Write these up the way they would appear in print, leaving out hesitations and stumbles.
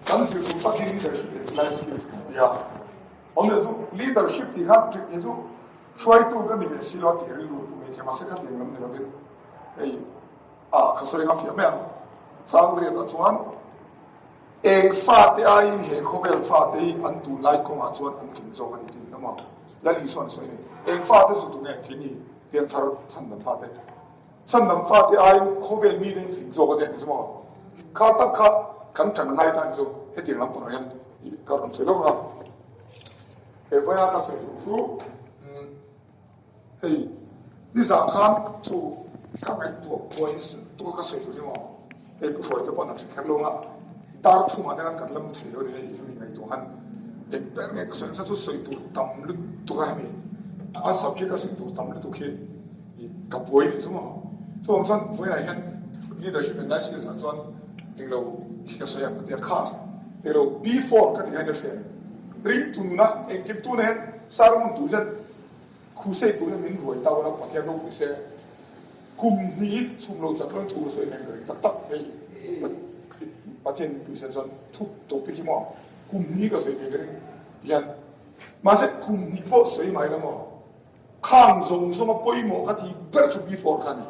Kan zir tur tak hi leadership leh life skills kan ti a. Awmzia chu leadership tih kha kei chu hruaitu ka ni ve si lo a tih rilru tu mai thei mahse khatiang lam ni lovin hei ah ka sawi nga fiah mai ang. Chang riatah chuan eng fate aiin he khawvel fate hi an tunlai kawngah chuan an tling zawk a ni tih emaw Lal Isua'n a sawi a ni. Eng fate chu tunge an ni pianthar chhandam fate. Chhandam fate aiin khawvel mite in fing zawk a tia ni chu maw? Kha tak kha kan ṭan ngai ta ni chu hetiang lam pangah hian ka rawn sawi lawk a. He vawiina ka sawi duh chu hei nizan khan chu ka ngaihtuah buai tur ka sawi tur hi maw? Hei pu Hruaite pawh an hre kher lo a, dar thumah te khan kan la mu thei lo a ni hei hemi ngaihtuah khan eng ber nge ka sawi nasa chu sawi tur tam lutuk a hemi a subject a sawi tur tam lutuk hi ka buai leh chu maw. Chuvang chuan vawiinah hian leadership and life skills ah chuan englo hi ka sawi ang ka ti a, kha englo B4 ka tih hian ka hria ringtu nuna engkim tuna hian sermon tur hian crusade tur hian min ruai ta ula Pathian ropui se. Kum hnih chhum lo chak lo thu ka sawi hian ka ring tak tak hei Pathian min puihsan chuan thu topic hi maw kum hnih ka sawi thei ka ring hian mahse kum hnih pawh sawi mai la maw khang zawng zawng a pawimawh ka tih ber chu before kha ni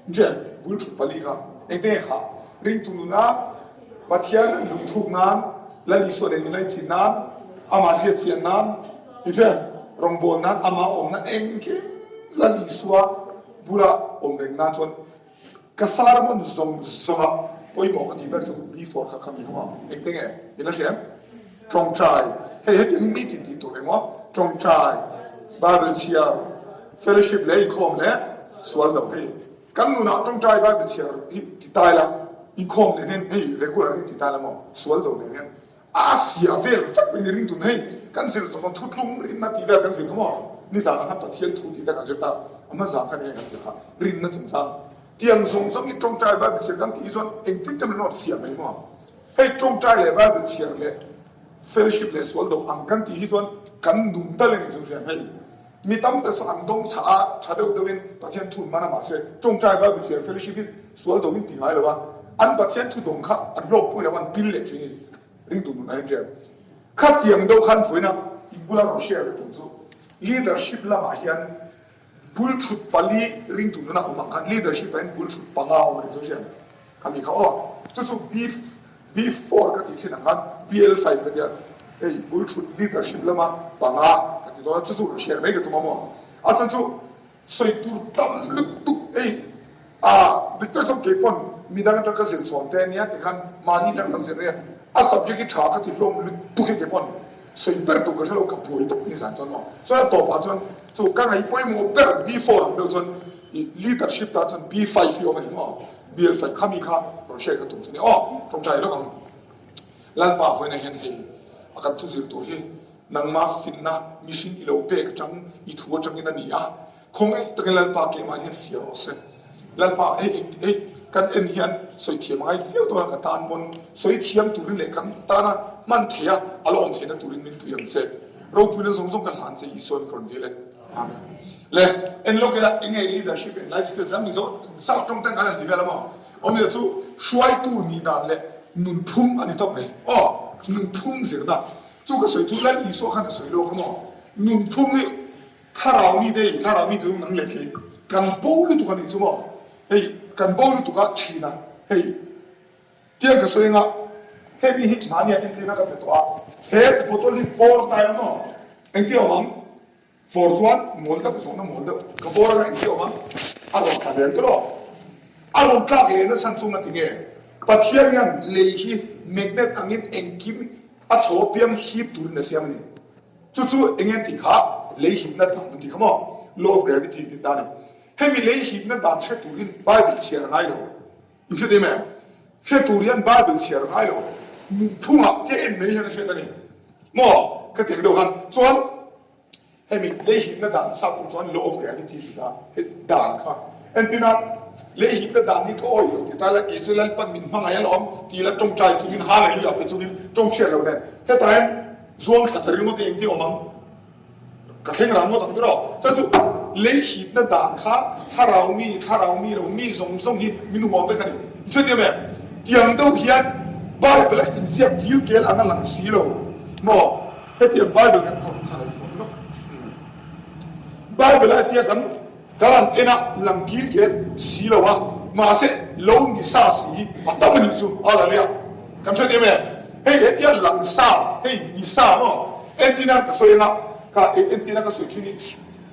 Jen bul thut pali kha engte nge kha ringtu nuna Pathian lungthuk nan Lal Isua nen inlaichin nan amah hriatchian nan Jen rawngbawl nan amah awmna engkim Lal Isua Bula awm reng nan chuan ka sermon zawng zawnga pawimawh ka tih ber chu before kha kha mi ho a, engte nge min la hria em? Tawngtai, hei hetiang hi meeting tih tur emaw tawngtai, Bible chhiar, fellowship leh inkhawm leh sual do hei kan nunah tawngtai Bible chhiar hi ti tai la, inkhawm nen hian hei regular hi ti tai la maw sual do nen hian A fiah vel vek mai ni ring tun hei kan zir zawng zawng thutlung rinna tih vel kan zir kha maw nizan ah khan Pathian thu tih te kan zir ta a hmasa khan enge kan zir kha rinna chungchang tiang zawng zawng hi tawngtai Bible chhiar kan tih hi chuan engtin te min rawn fiah mai maw hei tawngtai leh Bible chhiar leh fellowship leh sual do ang kan tih hi chuan kan nung dal a ni chu hriam hei mi tam tak chu an dawng chhah a tha deuh deuh in Pathian thu an hman a mahse tawngtai Bible chhiar fellowship hi sual do in ti ngai lo a an Pathian thu dawng kha an hlawkpui lo an pil leh thin i ringtu nun a inrem. Khatiang deuh khan vawiina in bula rawn share ka tum chu leadership lamah hian bul thut pali ringtu nuna awm ang khan leadership ah hian bul thut panga awm a ni chu hriat khami kha aw chu chu B B4 ka tih thin ang khan BL5 ka tia hei bul thut leadership lama panga ka ti dawn a chu chu rawn share mai ka tum a maw a chhan chu Sawi tur tam lutuk ei a, dik tak chuan kei pawn midang atang ka zir chhawn te ania ti khan mahni atang kan zir ania, a subject hi tha ka ti hlawm lutuk hi kei pawn sawi ber tur ka hre lo ka buai tawp ni zan chuan aw. Chuan a tawpah chuan chu ka ngaih pawimawh ber B4 ang deuh chuan i leadership tan chuan B5 hi awm a ni maw, BL5 khami kha rawn hriat ka tum chu ni aw, tawngtai lawk ang. Lalpa vawiinah hian hei a kan thuzir tur hi Nangmah finna mihring i lo pek atang i thu atangin a ni a, khawngaih takin Lalpa keimah hian fiah rawh se. Lalpa hei hei kan en hian sawi thiam a ngai viau dawn a, ka tan pawn sawi thiam turin leh kan tana hman theih a, a la awm theihna turin min pui ang che. Ropuina zawng zawng ka hlan che Isuan ka rawn dil e. Amen. Le en lawk ila enge leadership and life skills lam mizo South tawng ten kan han ti vel a maw? Awmzia chu hruaitu nih dan leh nunphung a ni tawp mai. Aw nunphung zirna. Chu ka sawi chu Lal Isua khan a sawi lawk a maw? Nunphung hi thlarau mi te in thlarau mi te nang leh thei kan bo lutuk a nih chu maw? Hei kan bo lutuk a thin a, hei tiang ka sawi anga hei mi hi mahni ah entirna ka pe tawh a, he bottle hi bawr ta ila maw? Engtin a awm ang? Fawr chuan mawl deuh zawhna mawl deuh ka bawr anga engti awm a, a rawn tla leh tawh. A rawn tlak leh nasa chung a ti nge? Pathian hian lei hi magnet angin engkim a chho apiang hip turin a siam a ni. Chu chu eng nge tih kha lei hipna dan an ti kha maw? Law of gravity tih dan a ni. Hemi lei hipna dan hre turin Bible chhiar a ngai lo. In hre em em? Hre tur hian Bible chhiar a ngai lo. Nunphungah te en mai hian a hriat a ni. Maw? Ka ti ang deuh khan. Chuan hemi lei hipna dan sap chung chuan law of gravity tih kha he dan kha entirna lei hipna dan hi ka awih lo ti ta la kei chu Lalpan min hmangaih alawm ti la tawngtai chungin hallelujah pe chungin tawng hriat lo nen hetah hian zuang thla ta ringawt hi engtin awm ang? Ka thleng rang ngawt ang tiraw? Chuan chu lei hipna dan kha thlarau mi, thlarau mi lo mi zawng zawng hi min huam vek a ni. Chuan em em, tiang deuh hian. Bible a inziak kil kel ang a lang si lo maw? Hetiang Bible kan phawrh kha lo phawrh lawk. Bible a hetia kan kan han en a lang kil kel si lo a, mahse lo ni sa si hi a tam a nih chu a la nia. Kan hre em em? Hei hetia lang sa, hei ni sa maw? Entina ka sawi anga ka entina ka sawi thin hi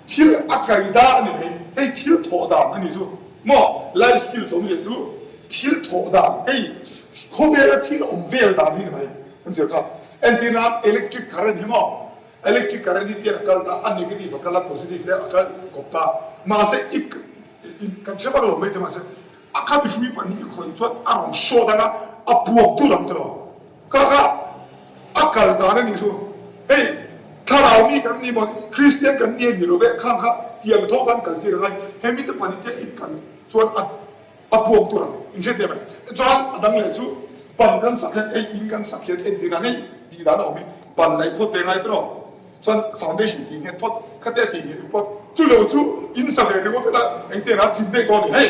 thil a kaida a ni mai, hei thil thawh dan a nih chu maw? Life skills awmzia chu Thil thawh dan hei khawvela thil awm vel dan hi ni mai kan zir kha. Entir nan electric current hi maw electric current hi tian a kal ta a negative a kal a positive le a kal kawp ta mahse i kan hre vak lo mai te mahse a kha mihring pahnih i khawih chuan a rawn short anga a puak dur ang tiraw kha kha a kal dan a nih chu hei thlarau mi kan ni maw Kristian kan ni a ni lo ve khang kha tiang tho khan kal tir a ngai hemi te pahnih te i kal chuan a A puak tur ang in hriat em? Chuan a dang leh chu pan kan sak hian ei in kan sak hian entir ang hei tih dan a awm i pan laih phawt te ngai tawh chuan foundation tih nghet phawt khate tih nghet phawt chu lo chu in sa ve ringawt phawt a engtin a chim daih dawn a ni hei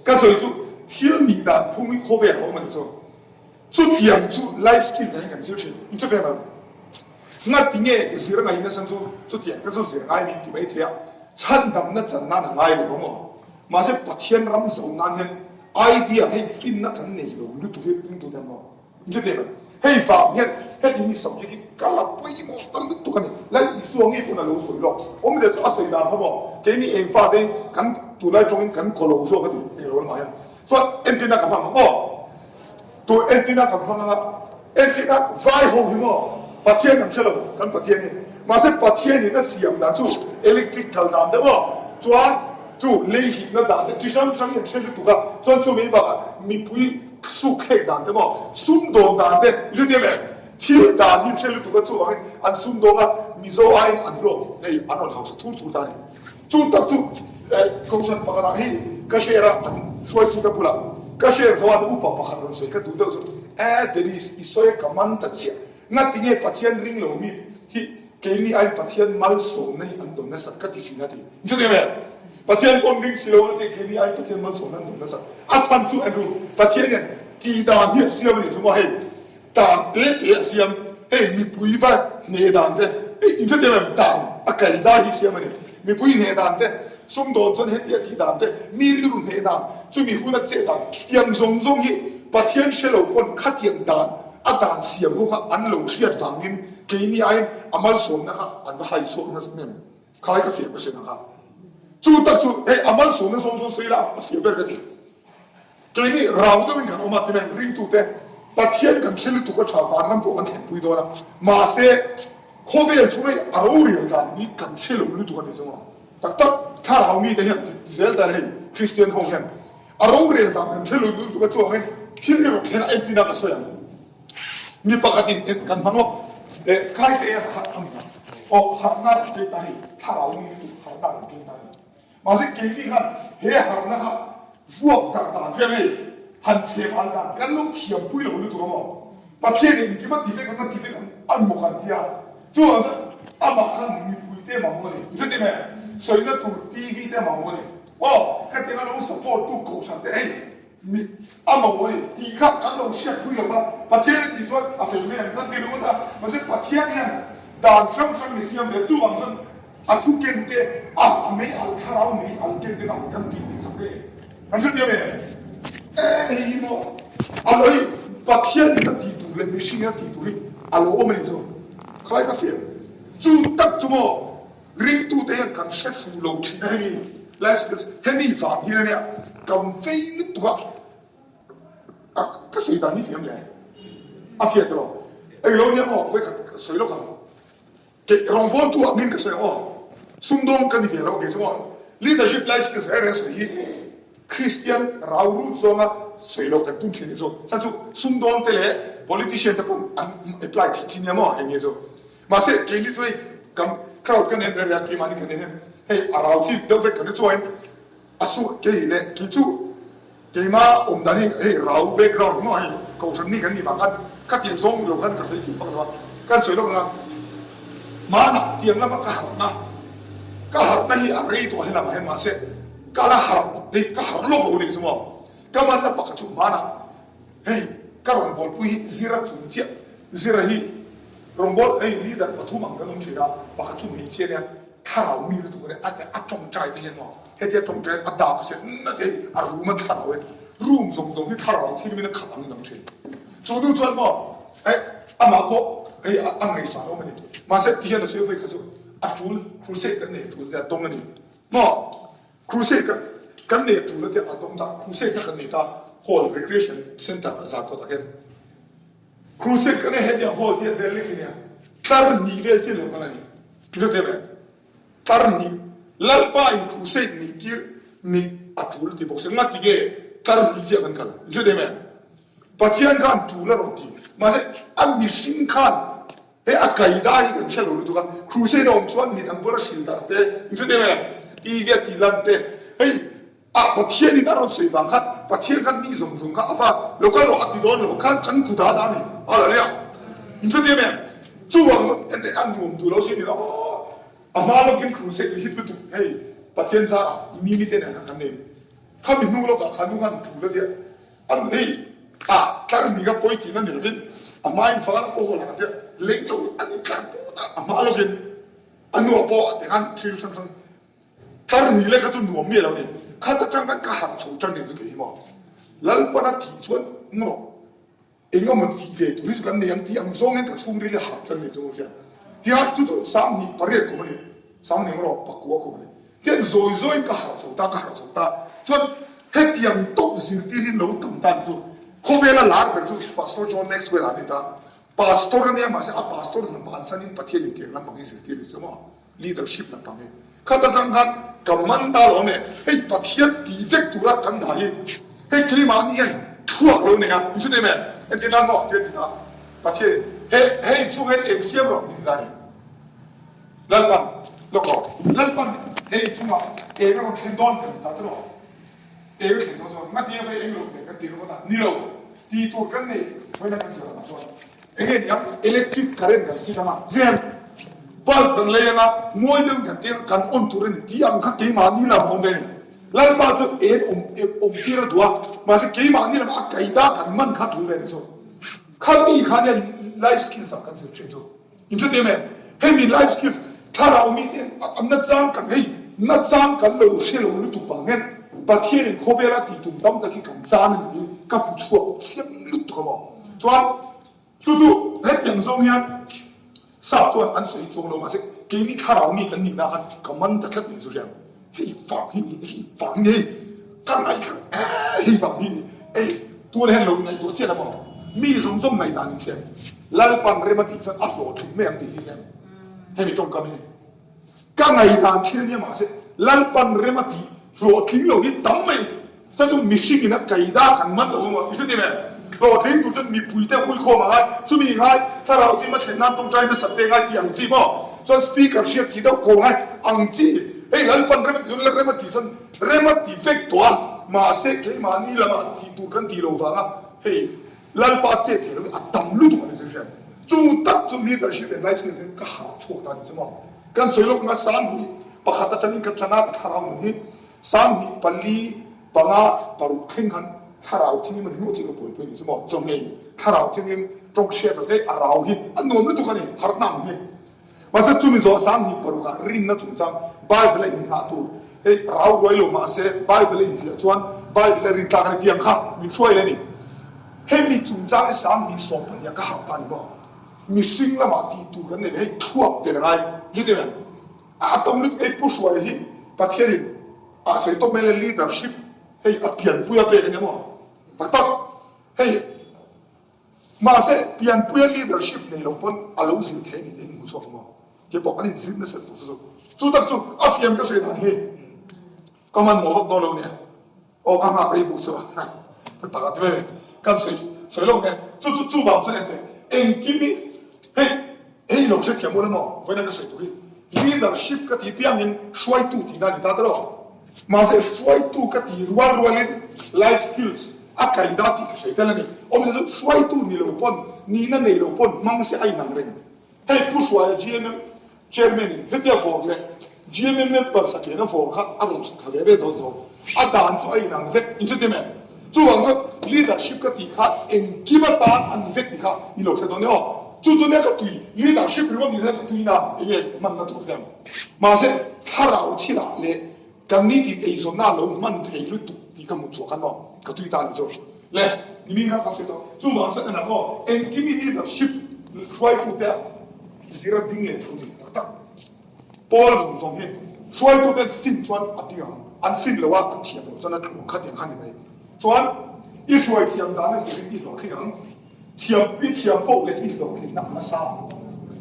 ka sawi chu thil nih dan phung hi khawvel a awm a ni chu. Chutiang chu life skill hian kan zir thin. In hre ve lo. Ngati nge zir ngai nasa chu chutiang te chu zir ngai min ti mai thei a, chhandamna chan nan a ngai lo vang aw. Mahse Pathian ram zo nan hian idea hei finna kan nei lo lutuk hi ring tu te an maw. In hre ve lo. Hei vang hian heti hi subject hi ka la pawimawh ta lutuk a ni. Lal Isua ngei pawn a lo sawi lawk. Awmzia chu a sawi dan kha maw keini eng fate kan tunlai tawngin kan kaw lo zawk a ti eng lo lamah hian. Chuan entirna ka hmang ang maw? Tur entirna kan hmang anga entirna vai ho hi maw Pathian kan hre lo kan Pathian hi mahse Pathian in a siam dan chu electric kal dan te maw chuan chu lei hikna dan te chi hrang hrang hi an hre lutuk a chuan chu mai bakah mipui suk thlek dan te maw sumdawn dan te i hre tia em thil dan hi an hre lutuk a chuvangin an sumdawng a Mizo aiin an hlawk hei an rawn hausa thur thur ta a ni. Chu tak chu Kohhran pakhatah hi ka share a, an hruaitu te bulah ka share zo a, upa pakhat rawn sawi ka duh deuh chu, Eh Dennis, i sawi a ka man ta chiah, ngati nge Pathian ring lo mi hi keini aiin Pathian malsawmna hi an dawn nasat ka ti thin a ti. Chu nia me? Pathian pawn ring si lo a ti, keini aiin Pathian malsawmna an dawn nasat. A chhan chu Andrew, Pathian hian tih dan hi a siam a ni chu maw hei, Dan te te a siam, hei mipui va hneh dan te, hei inhrethiam em dan a kai dai hi siam a ni. Mipui hneh dan te, sumdawn chuan hetia tih dan te, mi rilru hneh dan, chumi huna chet dan, tiang zawng zawng hi Pathian hre lo pawn khatiang dan a dan siam ho kha an lo hriat vangin keini aiin a malsawmna kha an va haisawk nasa hnem. Khai ka fiah ka hre na kha. Chu tak chu hei a malsawmna zawng zawng sawi la a fiah ber ka ti. Keini rau deuhin kan awm a, tineng ringtute Pathian kan hre lutuk a tha, vanram pawh kan thlenpui dawn a, mahse khawvel chu hei a rorel dan hi kan hre lo lutuk a ni chu maw? Tak tak thlarau mite hian ti zel ta hei Kristian ho hian a rorel dan kan hre lo lutuk a chuangin thil erawh thleng a entina ka sawi ang. Mi pakhatin kan hmang lawk eh khai te a harh a ni a, aw harhna kan keng ta hei thlarau mi lutuk harhna kan keng ta a ni. Mahse keini khan he harhna kha vuak darh dan hian hei han chhem al dan kan lo thiampui lo lutuk a maw? Pathian in engkim a ti vek ang a ti vek ang a maw kan ti a, chuvang chuan amah khan mipui te mamawh a ni. Chuti mai sawina tur TV te mamawh a ni. Aw khatiang a lo support tu kohhran te hei Mi a mamawh a ni tih kha kan lo hriatpui lo va, Pathian a tih chuan a fel mai ang kan ti ringawt a, mahse Pathian hian dan hrang hrang mi siam ve, chuvang chuan a thu ken te a a mei al thlarau mei al ken te kha kan tih tih sak ve kan hre tia ve e hei hi maw a lo hi Pathian in a tih tur leh mihring in a tih tur hi a lo awm a ni chu khalai ka fiah chu tak chu maw Ringtute hian kan hre fu lo thin a hemi life skills hemi vang hian ania kan vei lutuk a ka sawi dan hi fiam le a fiah tawh englo nia aw vawi khat ka sawi lawk ang kei rawngbawltu ah min ka sawi ang aw sumdawng ka ni ve lo kei chu aw leadership life skills reng reng sawi hi Kristian rau rut zawnga sawi lo kan tum thin hi chu chhan chu sumdawng te leh politician te pawh an apply thei thin nia maw heng hi chu Mahse, keini chu hei kan crowd kan en reng a, keimahni kan en hian hei a rau chi deuh vek kan ri chuangin a su kei leh kei chu keima awm dan hi hei rau background maw hei kohhran mi kan nih vang khan khatiang zawng lo khan ka sawi thei vak lo a, kan sawi lawk ang a, hmanah tiang lama ka harhna ka harhna hi a rei tawh helamah hian mahse ka la harh hei ka harh lawk lo a nih chu maw ka manna pakhat chu hmanah hei. Ka rawngbawlpui hi Zira chung chiah. Zira hi rawngbâwl hei leader pathum ang kan awm thin a, pakhat chu hmeichhia nia thlarau mi lutuk a nia, a a tawngtai te hian maw hetia tawngtai a dak hian na te hi a rum a thlarau e, room zawng zawng hi thlarau thil min a khat angin a awm thin. Chu nu chuan maw eh amah pawh hei a ngaihsan awm a ni. Mahse tihian a sawi vawi kha chu a tul crusade kan nei a tul te a dawng a ni maw. Crusade ka kan nei a tul a tia a dawng ta, crusade kha kan nei ta hall recreation center a zar kawt ah khian. Crusade kan nei hetiang hall hi a vel lek hi nia tlar hnih vel chiah lo kal a ni. Hriat em em? Tlar hnih Lalpa in crusade nih tir nih a tul a ti bawk si ngati nge tlar hnih chiah kan kal? Hriat em em? Pathian khan tul a rawn ti mahse a mihring khan He a kaida hi kan hre lo lutuk a, crusade a awm chuan midang bula hrilh darh te, inhre em em? TV a tih lan te, hei ah Pathian in a rawn sawi vang khan Pathian khan mi zawng zawng kha a va lo kal rawh a ti dawn lo khan kan kut ah dah a ni hallelujah inhre em em? Chuvang chu ente a nuam duh lo sin in aw a hma lawkin crusade hi hit lutuk hei Pathian zar ah mi mi te nen khan kan nei khami hnu lawkah khan nu khan thu la tia An ei a, tlar ni ka pawi tihna ni lovin a hmain fal a pawh lah tia lei lo an in tlar put a, a hma lovin a nuah pawh tikhan thil hrang hrang tlar ni leh kha chu nuam miah lo ni. Khat atang khan ka harh chho tan nih chu kei hi maw Lalpana tih chuan ngawrh eng emaw tih ve tur hi chu kan nei ang tih ang zawngin ka chhungril hi harh tan nih chu ka hria. Tiang chu chu 28 kum a ni. Sanghnih erawh pakua khawp a ni. Tian zawi zawiin ka harh chho ta, ka harh chho ta. Chuan hetiang tawp zirtir hi lo tam tan chu khawvela lar ber chu Pastor John Maxwell a ni ta. Pastor a nia mahse a pastor hna bansanin Pathian intiang lampang hi zirtir ni chu maw? Leadership lampang hi. Khat atang khan ka man ta lo ane, hei Pathian tih vek tura kan dah hi hei keimahni hian thluak lo nei a, inchhun em em? Entir nan maw? Tia ti ta Pathianin he hei chhung hian eng siam rawh min ti ta a ni. Lalpan, lawk rawh. Lalpan hei chungah eng a rawn thlen dawn kan ti ta tiraw? Eng a thlen dawn chuan ngati a vei eng lo ve kan ti ringawt a, ni lo. Ti tur kan nei vawiin kan zir ang chuan eng nge niang electric current kan fit ang a, zem bulb kan lei ang a, ngawi deuhin kan ti ang, kan on tur a ni tih ang kha keimahni lam a awm ve a ni. Lalpa chu en awm awm tir a duh a, mahse keimahni lamah a kaida kan man kha tul ve a ni chu. Khami kha nia life skills ah kan zir thin chu. Inhre em em? Hemi life skills thlarau mi te nachang kan hei nachang kan lo hre lo lutuk vang hian Pathian in khawvel a tih tum tam tak hi kan chan a ni hi ka hmu chhuak chiang lutuk a maw. Chuan chu chu hetiang zawng hian sap chuan an sawi chuang lo mahse keini thlarau mi kan nihna khan ka man ta tlat nih chu hriat hei vang hi ni hei vang hi ni hei ka ngaihthla eh hei vang hi ni ei tun hian lo ngaihtuah chiah la maw mi zawng zawng ngaihdan in hriat Lalpan rem a tih chuan a hlawhtling mai ang tih hi hian hemi tawngkam hi ka ngaihdan thil nia mahse Lalpan rem a tih hlawhtling lo hi tam mai chuan chu mihring in a kaida kan man lo emaw i hre em? Hlawhtling tur chuan mipui te hui khawm a ngai chumi ngai thlarau chu ima thlen nan tawngtai hmasat te ngai tih ang chi maw chuan speaker hriat tih deuh ko ngai ang chi hei Lalpan rem a tih chuan rem a tih chuan rem a ti vek tawh a mahse keimahni lamah tih tur kan tih lo vanga hei Lalpa che thei lo hi a tam lutuk a ni zir hriat. Chu tak chu leadership and life skills in ka harh chhuak ta ni chu maw. Kan sawi lawk nga 21 atangin ka ṭan a ka thlarau nun hi 24 panga paruk thleng khan thlarau thinglim a ni nuah chu ka buaipui ni chu maw. Chawhmeh thlarau thinglim tawng hriat lo te a rau hi a nuam lutuk a ni harhna ang hi. Mahse chumi zawh 26 ah rinna chungchang Bible a inngah tur hei rau ruai lo mahse Bible a inziah chuan Bible a rin tlak a ni tiang kha min hruai leh a ni. Hemi chungchang hi 20 ah ka harh ta ni maw? Mihring lamah tih tur kan nei ve hei thluak tel a ngai zut em? A tam lutuk hei Pu Hruaia hi Pathianin a sawi tawp mai le leadership hei a pianpui a pek a ni maw? Tak tak hei Mahse, pianpuia leadership nei lo pawn a lo zir thei a ni tih in hmu chhuak maw? Kei pawh kan inzir nasa lutuk chu chu. Chu tak chu a fiam ka sawi dan hi ka hmanhmawh vak dawn lo nia. Aw ka nghak rei buk chu a ka tak a ti mai mai. Kan sawi sawi lo nge. Chu chu chu vang chuan engte engkim hi hei hei lo hrethiam ula maw vawiin a ka sawi tur hi leadership ka tih piangin hruaitu tihna a ni ta tawh. Mahse hruaitu ka tih rual rualin life skills a kaida tih ka sawi tel a ni. Awmzia chu hruaitu ni lo pawn, nihna nei lo pawn hmang se a inang reng. Hei Pu Hruaia GMM Chairman in hetia vawr leh GMM member satlian a vawr kha a rawn chhuk thla ve ve dawn tho. A dan chu a inang vek. Inhre tim em? Chuvang chuan leadership ka tih kha engkim atan a ni vek tih kha i lo hre dawn e aw. Chu chu nia ka tui leadership ringawt ni hian ka tui na enge hmanna thu hriam. Mahse thlarau thilah leh kan nitin eizawnna a lo hman thei lutuk tih ka hmuh chhuah khan maw ka tui ta a ni chu. Le nimin kha ka sawi tawh. Chuvang chuan enah maw engkim i leadership hruaitute a zir a ding leh tho ni tak tak. Pawl zawng zawng hi hruaituten fin chuan a ding ang, an fin lo a, an thiam lo chuan a tlu ang khatiang kha ni mai. Chuan i hruai thiam dan a zirin i hlawhtling ang, thiam i thiam poh leh i hlawhtlinna a nasa ang.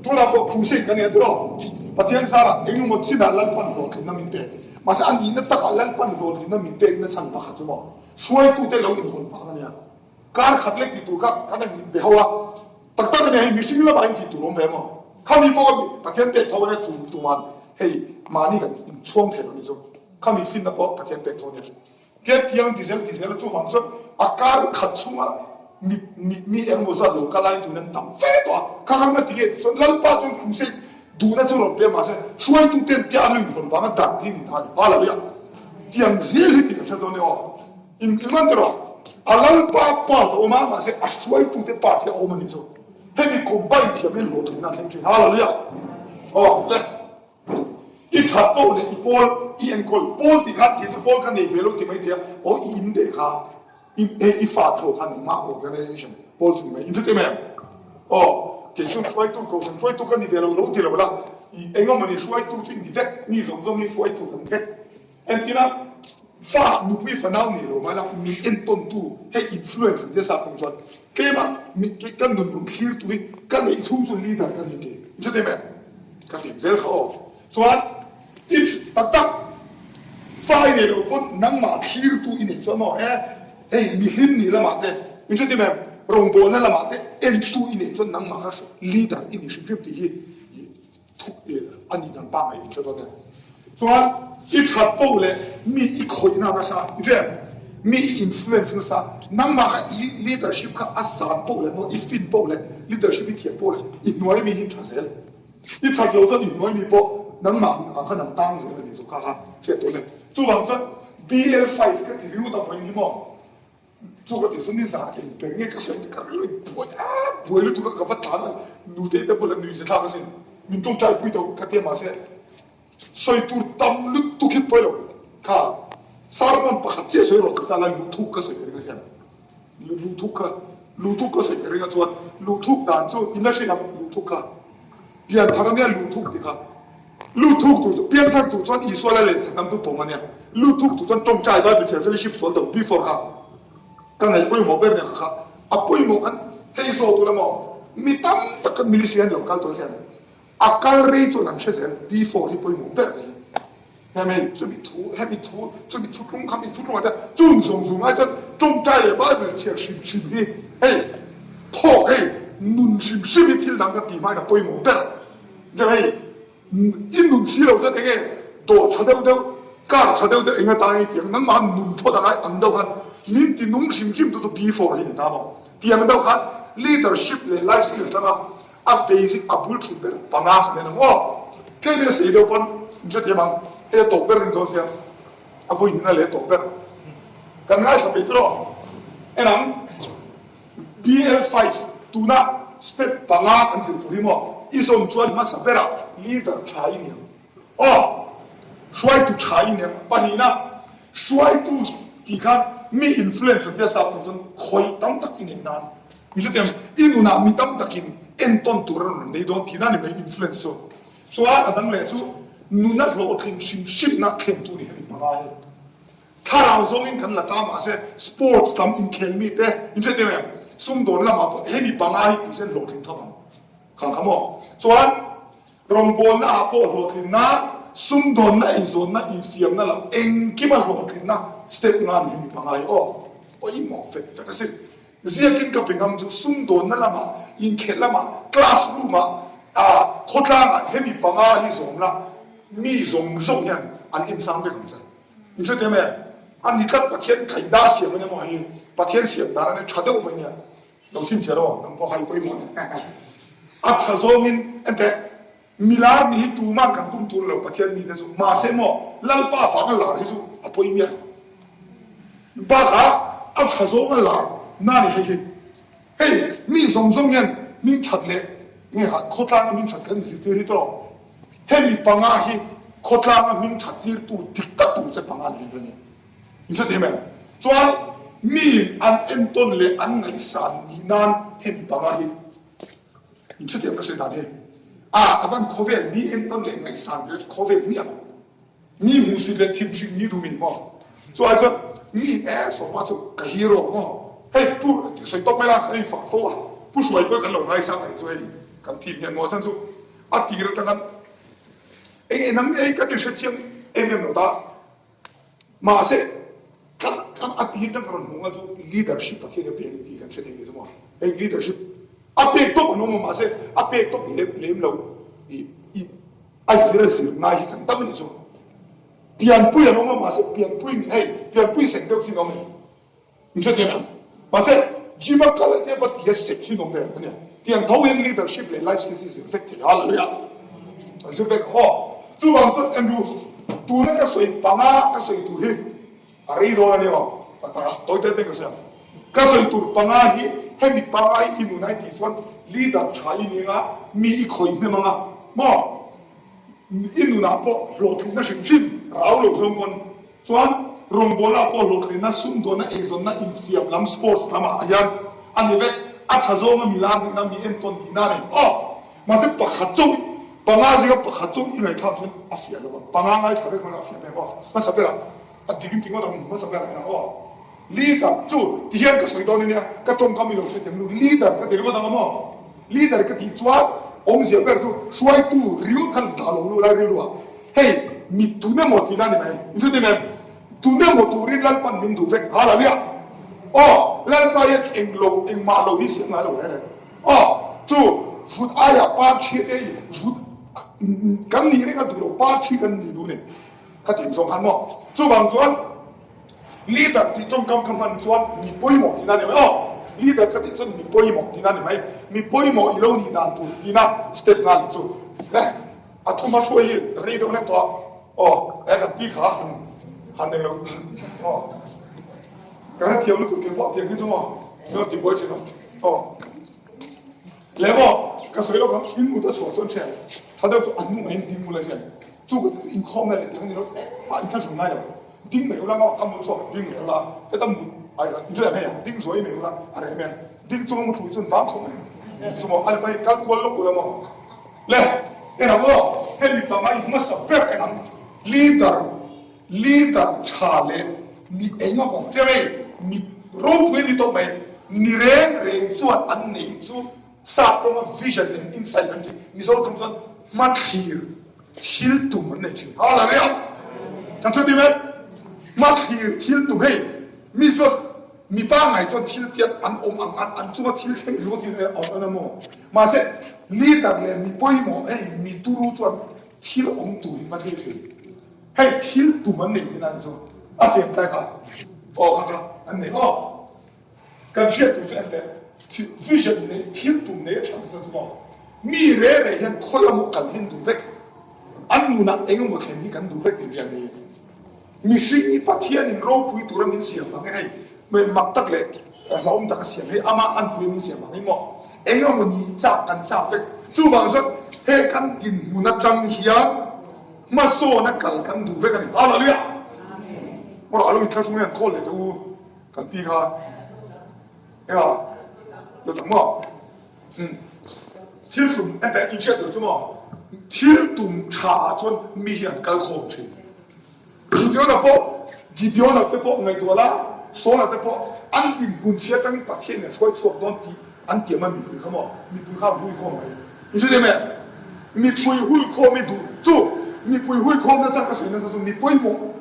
Tunah pawh crusade kan nei a tiraw? Pathian zarah engemaw chinah Lalpan hlawhtlinna min pe. Mahse a nihna takah Lalpan hlawhtlinna min pekna chhan pakhat chu maw hruaitute lo inhawn vang a nia. Kar khat lek tih tur kha kan han inbe ho a, tak tak a nia hei mihring lamah hian tih tur awm ve maw? Khami pawh kha Pathian pek tho a nia chu tuman hei mahni kan inchhuang thei lo ni chu khami finna pawh Pathian pek tho a nia. Tia tiang ti zel ti zel a chuvang chuan a kar khat chhunga mi mi mi engemaw zat lo kal ai tun an tam fe tawh a, kha kha nga ti nge tih chuan Lalpa chuan crusade duhna chu rawn pe mahse hruaitu ten tia an lo inhawn vanga dan hi ni ta a ni. Hallelujah! Tiang zel hi tih kan hre dawn e aw. In in man tawh a Lalpa part a awm a, mahse a hruaitute part hi a awm a nih chu. Hemi combine thiam hi hlawhtlinna a thleng thin. Hallelujah! Aw le. I that poh leh i pawl i enkawl. Pawl tih khan thil chu pawl kha nei ve lo ti mai thei a, aw i in deh kha i hei i fa tho kha nangmah organization pawl chu ni mai. In hre em em? Aw kei chuan hruaitu kohhran hruaitu ka ni ve lo lo ti lo la, i engemaw ni hruaitu chu i ni vek, mi zawng zawng hi hruaitu kan ni vek. Entirah, fa nupui fanau nei lo mahla min entawntu hei influence an tia sap kawng chuan tlema mi ka nun rawn thlirtu hi ka neih chhung chu leader ka ni ti. In hre em em? Ka ti zel kha aw. Chuan tips tak tak fa i nei lo pawn nangmah thlirtu i neih chuan maw e hei mihlim nih lamah te in hre em em? Rawngbawlna lamah te entu i neih chuan nangmah kha leader i ni hrim hrim tih hi Thuk a nih dan pangngai in hre dawn e. Chuan i that poh leh mi i khawihna nasa, i hre em? Mi i influence nasa, nangmah kha i leadership kha a san poh leh maw i fin poh leh leadership i thiam poh leh i hnuai mi hi tha zel. I that lo chuan i hnuai mi pawh nangmah ah khan an tang zel a nih chu kha kha hriat dawn e. Chuvang chuan BL5 ka ti ringawt a vawiin hi maw? Chu ka ti chu nizan eng ber nge ka sawi ka rilru in buai a buai lutuk a ka va tlan a nute te bulah nui zia thlak asin min tawngtai pui tawh ka ti a mahse sawi tur tam lutuk hi pawi lo kha sermon pakhat chiah sawi rawh ti ta la luhthuk ka sawi ka ring a hian luhthuk kha luhthuk ka sawi ka ring a chuan luhthuk dan chu in la hrilh ang luhthuk kha Pianthar ania luhthuk ti kha. Luhthuk tur chu pianthar tur chuan Isua la leh saknam chu pawm ania. Luhthuk tur chuan tawngtai Bible chhiar fellowship sual do before kha ka ngaih pawimawh ber nia kha a pawimawh kan hei zawh tur emaw mi tam tak kan ministry an lo kal tawh hian a kal rei chuan an hre zel before hi pawimawh ber mai. Hemi chumi thu, hemi thu, chumi thu tlung, khami thu tlungah te chung zawng zawng lai chuan tawngtai leh Bible chhiar hrim hrim hi hei thawk hei nun hrim hrim hi thil dang ka tih hmain a pawimawh ber. Chuan hei i nun si lo chuan enge dawr tha deuh deuh, car tha deuh deuh eng atang i tiang nangmah nun phawt a ngai ang deuh khan min ti nung hrim hrim tu chu before hi ni ta maw? Tiang deuh khan leadership leh life skills lama A basic a bul thut ber panga kha nen ang aw. Tlem in a sei deuh pawn in hrethiam ang. Hei a tawp ber ring dawn sia. A vawi hnin a leh a tawp ber. Kan ngaithla peih tur aw. En ang. BL5 tuna step panga kan zir tur hi maw i zawn chuan hmasa berah leader tha i ni ang. Aw. Hruaitu tha i ni ang. Pahnihna Hruaitu tih kha mi influence tia sap tur chuan khawih tam tak i neih nan mi chutiang i nunah mi tam takin entawn tur a rawn nei dawn tihna ni mai influence chu. Chuan a dang leh chu nuna hlawhtling hrim hrimna thlentu ni hemi panga hi. Thlarau zawngin kan la ta mahse sports lam inkhel mite inhrethiam em? Sumdawn lamah pawh hemi panga hi tihsen hlawhtling tho ang. Khang kha maw? Chuan rawngbawlna ah pawh hlawhtlinna, sumdawnna, eizawnna, infiamna lam engkima hlawhtlinna step nga ni hi mi pangai aw. Pawimawh fek fek a si. Ziakin ka pe ngam chu sumdawnna lamah, inkhelh lamah, class room ah, ah khawtlangah hemi panga hi zawm la mi zawng zawng hian an ensang vek ang che. In hre teh mai a? A ni tlat Pathian kaihdah siam a nia maw hei Pathian siam dan a nia tha deuh mai nia. Lo chhinchhiah lo ang pawh hai pawimawh a ni. A tha zawngin enteh, milar nih hi tuman kan tum tur lo Pathian mite chu. Mahse maw, Lalpa vanga lar hi chu a pawi miah lo. Bakah. A tha zawng a lar na ni hei hi. Hei mi zawng zawng hian hming that leh nge ha khawtlang a hming that kan inzirtir hi tawh. Hemi panga hi khawtlang a hming that tirtu dik tak tur che panga ni hei hi a ni. In hre thei em? Chuan miin an entawn leh an ngaihsan nih nan hemi panga hi in hre thei em ka hre dan hi? A a van khawvel mi entawn leh ngaihsan leh khawvel mi ang. Mi hmuhsit leh thimhring ni duh min maw? Chu ai chuan mi e sawpa chu ka hero maw? Hei pu sawi tawp mai la hei fak fo a pu hruai pawh kan lo ngaisang anih chu hei kan thim hian maw chan chu a tir atang khan eng eng ang ei ka ti hre chiang em em lo ta mahse kan kan a tir atang ka rawn hmuh nga chu leadership Pathian a pek a ni tih kan hre thei ni chu maw hei leadership a pek tawp an awm a mahse a pek tawp lem lem lo i i A zir a zir ngai hi kan tam a nih chu. Pianpui an awm a mahse pianpui ni hei pianpui sek deuh chin a awm a ni. Min hre thiam em? Mahse gym a kal a tia va ti a sek hi an awm ve a nia. Tiang tho hian leadership leh life skills hi zir vek thei hallelujah. An zir vek ang aw. Chuvang chuan Andrew tuna ka sawi panga ka sawi tur hi A rei dawn a ni maw? Ka ta tawi te te ka hria. Ka sawi tur panga hi hemi panga hi i nun ai tih chuan leader tha i ni anga mi i khawih hnem anga maw? I nunah pawh hlawhtlinna hrim hrim rau lo zawng pawn chuan rawngbawlnaah pawh hlawhtlinna, sumdawnna, eizawnna, infiam lam, sports lamah hian a ni vek. A tha zawnga mi lar nihna, mi entawn nihna a ni. Aw! Mahse pakhat chauh panga zinga pakhat chauh i ngaihthlak chuan a fiah lo ang. Panga ngaithla vek hmanga a fiah mai ang aw. Hmasa berah a dik in ti ngawt ang hmasa berah hian aw. Leader chu ti hian ka sawi dawn ania ka tawngkam i lo hre thiam lu leader ka ti ringawt ang a maw. Leader ka tih chuan awmzia ber chu hruaitu ringawt khan dah lo lu lai rilru ah hei mi tun emaw tihna a ni mai. In hre thiam em? Tun emaw turin Lalpan min duh vek nghal ania. Aw Lalpa hian englo engmah lo hi siam ngai lo reng reng. Aw, chu vut aiah pa thi te hi vut kan nih reng a duh lo, pa thi kan nih duh ni ka tih zawng khan maw. Chuvang chuan leader tih tawngkam ka hman chuan mi pawimawh tihna a ni mai. Aw, leader ka tih chuan mi pawimawh tihna a ni mai. Mi pawimawh i lo nih dan tur tihna step nga nih chu. Le, a thuma hruai hi rei deuh hlek tawh a. Aw, he kan pi kha han han eng lo. Aw, ka hrethiam lutuk kei pawh tiang hi chu maw, min rawn tibuai thin a. Aw. Le maw, ka sawi lawk ang, in mut a chhuah chuan ṭhian tha deuh chu a hnungah in ding ula hian chu ka inkhawmna leh tiang a ni lo, engmah in thlahrun ngai lo. Ding mai ula maw, ka mut chhuak ding mai ula, heta mut ai in hre hmei ang, ding zuai mai ula a reh mai ang, ding chunga mu thlui chuan vang khawp mai chu maw, a ni mai kal kual lawk ula maw. Le, en ang aw, hemi pangai hmasa ber en ang, leader. Leader tha leh mi eng a awm ṭeuh ei, mi ropui a ni tawp mai. Ni reng reng chuan an neih chu sap tawnga vision and insight an ti. Mizo ṭawng chuan hmathlir thil tum an nei ṭhin. Hallelujah! Kan hre dim em? Hmathlir thil tum hei mi chuan mi pangngai chuan thil tiat an awm ang an an chunga thil thleng ringawt hi a awm emaw mahse leader leh mi pawimawh hei mi turu chuan thil awm tur hi hmathlir ṭhin. Hei thil tum an neih thin a ni chu a fiam tlai kha aw kha kha an nei aw kan hriat tur chu en teh vision nei thil tum nei a tha nasa chu maw mi re re hian khawi emaw kal hi an duh vek an nunah eng emaw thlen hi kan duh vek tih hriat ni mihring hi Pathian in ropui tura min siam ang hei mak tak leh hlauhawm tak a siam hei ama anpui min siam ang hi maw eng emaw ni chak kan chak vek chuvang chuan he kan dinhmun atang hian Hmasawn a kal kan duh vek a ni. Hallelujah! Mawra alo inthlahrung hian call leh teh u kan pi kha. Eng a? Lo tak maw? Um. Thil tum enteh in hriat tur chu maw? Thil tum tha ah chuan mi hi an kal khawm thin. Gideon-a pawh, Gideon-a te pawh ngaihtuah la, Saul-a te pawh an dinhmun chhia atangin Pathian in a hruai chhuak dawn tih an tiam a mipui kha maw? Mipui kha an hui khawm mai. I hre em? Mipui huikhawm i duh chu mipui huikhawm nasa ka sawi nasa chu mi pawimawh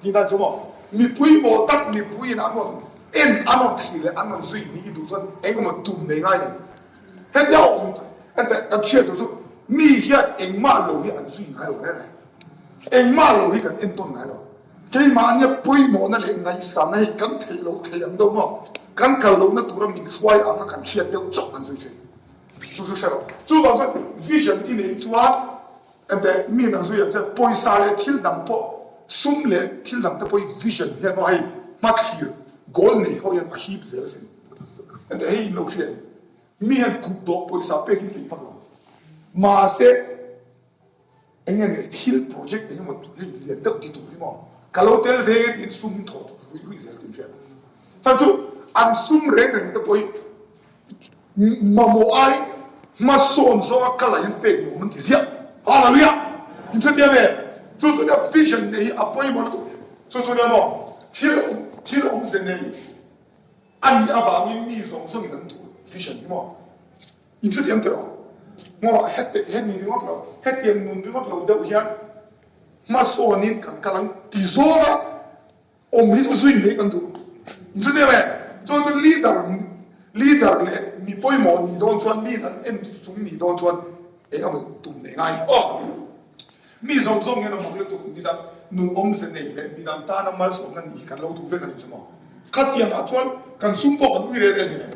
tih dan chu maw? Mi pawimawh tak mipuiin an rawn en an rawn thlir leh an rawn zui nih i duh chuan engemaw tum nei ngai lo. Hetia awm enteh kan hriat tur chu mi hian engmah lo hi an zui ngai lo reng reng. Engmah lo hi kan entawn ngai lo. Keimahnia pawimawhna leh ngaihsanna hi kan theih loh thei ang deuh maw? Kan kal lohna tura min hruai anga kan hriat deuh chauh kan zui thei. Chu chu hre lo. Chuvang chuan vision i neih chuan enteh mi nang zui ang che pawisa leh thil dang pawh sum leh thil dang te pawh i vision hian maw hei hmathlir. Goal nei ho hian a hip zel asin. Ente hei in lo hria em? Mi hian kut dawh pawisa pek hi peih vak lo. Mahse eng nge ni thil project eng emaw hei lian deuh ti tur hi maw ka lo tel ve nge tiin sum in thawh ruih ruih zel tiin hria. Chan chu an sum reng reng te pawh hi mamawh ai hmasawn zawnga kal ah hian pek nuam an ti ziah. Hallelujah! In hrethiam em? Chu chu nia vision nei hi a pawimawh lutuk. Chu chu nia maw thil thil awmze nei a nih avangin mi zawng zawngin an duh vision hi maw? In hrethiam teh rawh. Maw heti hemi ringawt lo hetiang nun ringawt lo deuh hian hmasawnin kan kal ang ti zawnga Awm hi chu zui mai kan duh. Chutia leh chuan chu leader leader leh mi pawimawh nih dawn chuan mi an en chung nih dawn chuan eng emaw tum nei ngai aw. Mi zawng zawng hian a mak lutuk midang nun awmze nei leh midang tana malsawmna nih hi kan lo duh vek a ni chu maw. Khatiang ah chuan kan sum pawh kan ui rel rel hnem.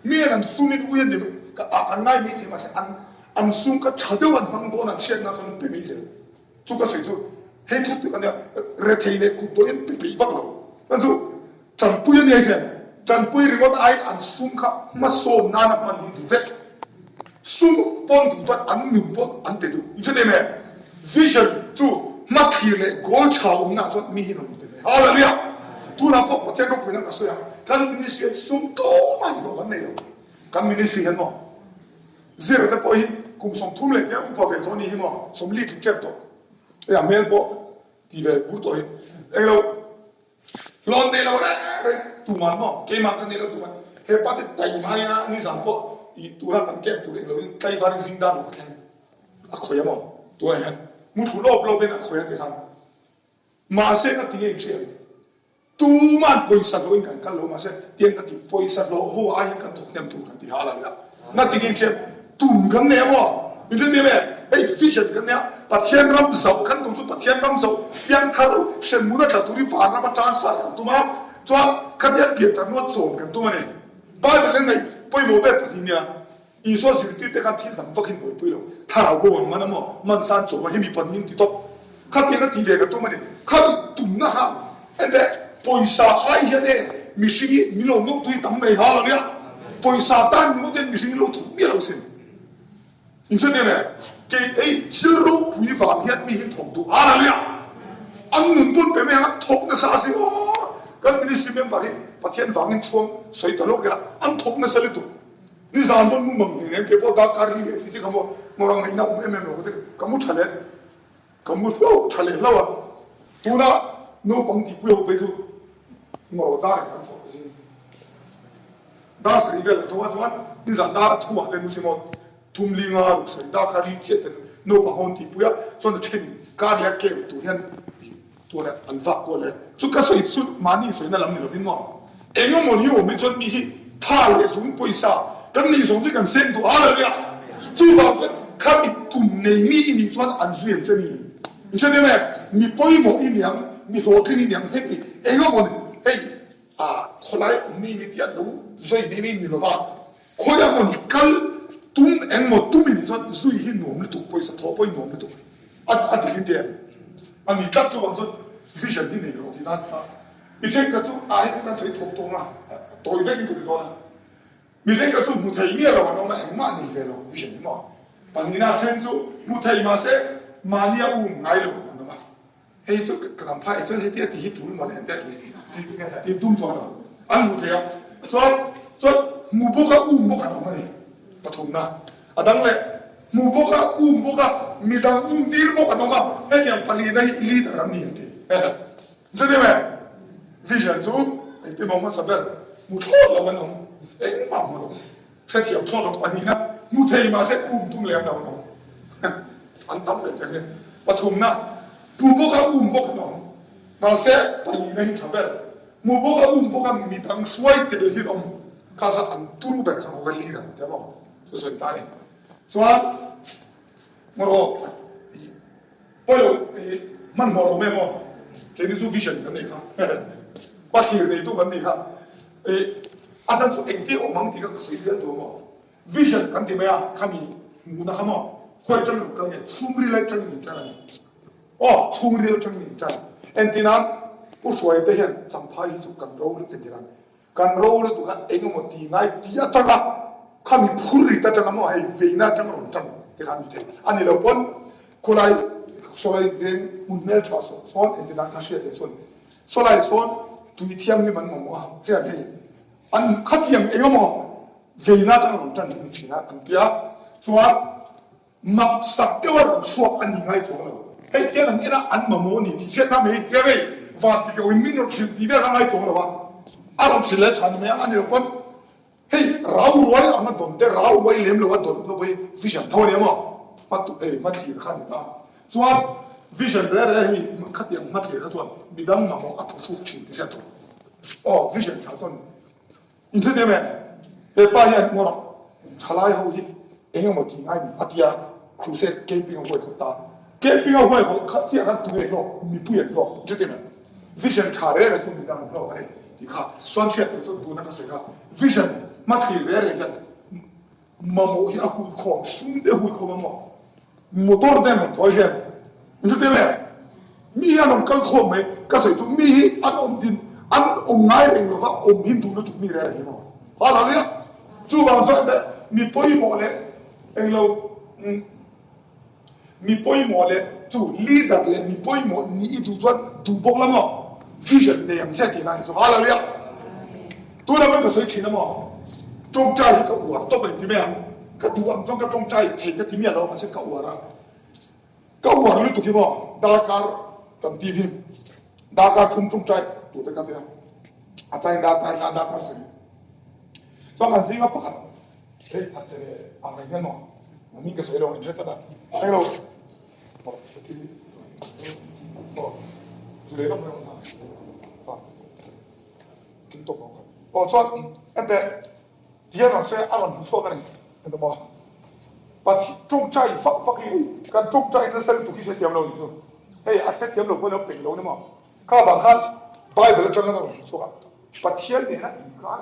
Mi hian an sum in ui an ni ah kan ngai mai thei mahse an an sum kha tha deuh an hmang dawn an hriatna chuan an pe mai zel. Chu ka sawi chu hei thu tih a nia, rethei leh kut dawih an pe peih vak lo. Chuan chu Chanpui a nia hian Chanpui ringawt aiin an sum kha hmasawm nana hman hi duh vek. Sum pawn duh chuan an nun pawh an pe duh. In hre em em? Vision chu hmathlir leh goal tha awmna chuan mi hi rawn pe ve. Hallelujah! Tunah pawh Pathian ropuina ka sawi a, kan ministry hian sum tumah hi hlawh kan nei lo. Kan ministry hian maw? Zira te pawh hi kum 30 leh nia upa ve tawh a nih hi maw, 40 tling tep tawh. Hei a hmel pawh ti ve bur tawh hi. Englo hlawn nei lo reng reng tuman maw, keimah ka nei lo tuman. He pa te taima nia nizan pawh i tuna kan camp tur englo in tlaivar in zingdar lo ka thleng a khawih a maw tunah hian muthlu lawp lawp in a khawih a ti khan. Mahse ka ti ngei thiam. Tuman pawisa hlawh in kan kal lo mahse tiang ka ti pawisa hlawh ho ai hian kan thawk hnem tur kan ti hal a nia. Na ti ngei thiam. Tum kan nei a maw? In hre tir em? Hei vision kan nei a, Pathian ram zoh kan tum chu Pathian ram zoh piangthar hremhmun a tla tur hi vanram a transfer kan tum a, chuan khatiang pianthar hnua chawm kan tum a ni. Bible in ngaih pawimawh ber pahnih nia. Isua zirtirte khan thil dang vak in buaipui lo. Thlarau bo ang man a maw? Man san chaw a hemi pahnih in ti tawp. Khatiang a ti ve ka tum a ni. Khami tumna kha ente pawisa ai hian e mihring hi min lo nawk tui tam mai hal ania. Pawisa tan ringawt hian mihring hi lo thawk miah lo sin. In hre nia le? Kei ei thil ropui vang hian mi hi thawk duh hal ania. An nun pawn pe mai ang a thawk nasa a sin aw. Kan ministry member hi Pathian vangin chhuang sawi ta lawk ila an thawk nasa lutuk. Nizan pawn mu mang hnih nen kei pawh darkar hi leh ti ka mu ngawrang ngaihna awm em em lo ka ti ka mu tha leh ka mu hlo tha leh hlo a tuna naupang tihpui ho phei chu ngawrh dar in kan thawk ka zing dar sarih vel ka tho a chuan nizan dar thum ah te nu semaw thum li nga ruk sarih darkar li chiah ten naupang ho an tihpui a chuan a then kar leh a kem tur hian Tuna an vak kual e. Chu ka sawi chu mahni sawina lam ni lovin maw? Eng emaw ni awm hi chuan mi hi tha leh zung pawisa kan nei zawng chu kan seng duh a lo nia. Chuvang chuan khami tum nei mi i nih chuan an zui ang che mi. In hre nia em? Mi pawimawh i niang, mi hlawhtling i niang hemi eng emaw ni hei ah khawlai awm mi ni tih an lo zui mai mai ni lova khawi emaw ni kal tum eng maw tum i nih chuan zui hi nuam lutuk pawisa thawh pawh hi nuam lutuk. A a dik in teh a ni tlat chuvang chuan vision hi nei rawh tih nan a mi thenkhat chu a heti kan sawi thawk tawng a tawi vek in ka ti dawn a mi thenkhat chu hmu thei miah lo an awm a engmah nei ve lo vision hi maw pahnihna then chu hmu thei mahse mahni a um ngai lo an awm a hei chu ka kan phai chuan heti a ti hi tul maw le te ti tum chuan lo an hmu thei a chuan chuan hmu bawk a um bawk an awm a ni pathumna A dang leh, hmu bawk a, um bawk a, midang um tir bawk an awm a, hetiang pahlihna hi leader an ni an ti. Chuti em? Vision chu engtin maw hmasa ber hmu thlawt lo an awm, engmah hmu lo, hrethiam thlawt lo pahnihna hmu thei mahse um tum lem lo an awm. An tam leh ber hi. Pathumna, hmu bawk a, um bawk an awm, mahse pahlihna hi tha ber, hmu bawk a, um bawk a, midang hruai tel hi an awm, kha kha an turu ber kha maw ka leader an ti a maw? Chu sawi ta ni. Chuan maw pawilo i hmanhmawh lo mai maw keini chu vision kan nei kha pathlir neitu kan nei kha i a chhan chu engti awm ang tih kha ka sawi zel tur maw vision kan ti mai a khami hmuhna kha maw khawi atang in kal nge chhungril atangin in tan a ni aw chhungril atangin in tan entirnan. Pu Hruaite hian Champhai hi chu kan ro lutuk entir a, kan ro lutuk a eng emaw ti ngai ti atanga khami phur rit atanga maw hei veina atanga rawn tan te kha an ni thei. A ni lo pawn khulai sawlai veng hmun hmeltha sawn entir nan ka hriat leh chuan sawlai sawn tui thianghlim an mamawh a, hriat hei an khatiang eng emaw veina atanga rawn tan hi ni thin a an tia chuan Mak sak deuh a rawn chhuak a ni ngai chuang lo. Hei tiang an en a, an mamawh a ni tih hriat na mai hria vei. Van ti ko in min rawn hrilh tih vel kha ngai chuang lo a. A rawn hrilh leh tha ni mai ang a ni lo pawn hei rau ruai ang a dawn te rau ruai lem lo a dawn pawh hi vision tho a ni maw? Hma tu hei hmathlir kha a ni ta. Chuan vision re re hi khatiang hmathlir kha chuan midang mamawh a phuhruk thin tih hriat tur. Aw vision tha chuan Inhrethiam em? He pa hian ngawrh thalai ho hi eng emaw ti ngai ni a tia crusade camping a huaihawt ta. Camping a huaihawt khat chiah khan tunge hlawk? Mipui an hlawk. Inhrethiam em? Vision tha reng reng chu midang an hlawk a ni tih kha chuan hriat tur chu tuna ka sawi kha vision hmathlir reng reng hian Mamawh hi a hui khawm, sum te a hui khawm a maw? Motor te an rawn thawi hian in hre tel em? Mi hi an rawn kal khawm mai, ka sawi chu mi hi an awm din, an awm ngai reng lova awm hi duh lutuk mi reng reng hi maw? Hallelujah! Chuvang chuan teh mi pawimawh leh englo umm. Mi pawimawh leh chu leader leh mi pawimawh nih i duh chuan duh bawk la maw? Vision nei ang che tih na ni chu. Hallelujah! Tuna pawh ka sawi thin a maw? Tawngtai hi ka uar tawp a ni ti mai ang. Ka duh ang chuan ka tawngtai thei ka ti miah lo mahse ka uar a. Ka uar lutuk hi maw darkar kan team hi darkar thum tawngtai tur te ka ti a. A changin darkar nga darkar sarih. Chuan kan zinga pakhat Hei a che ang reng hian maw min ka sawi lo in hre tlat a englo zule lawk lawk kin tawp ang aw chuan ente tihian rawn sawi a rawn hmu chhuak a ni ente maw pathi tawngtai fak fak hi kan tawngtai nasa lutuk hi hrethiam lo ni chu hei a hrethiam lo pawh lo peih lo ni maw kha vang khan bible atanga rawn hmu chhuak a Pathian nena inkar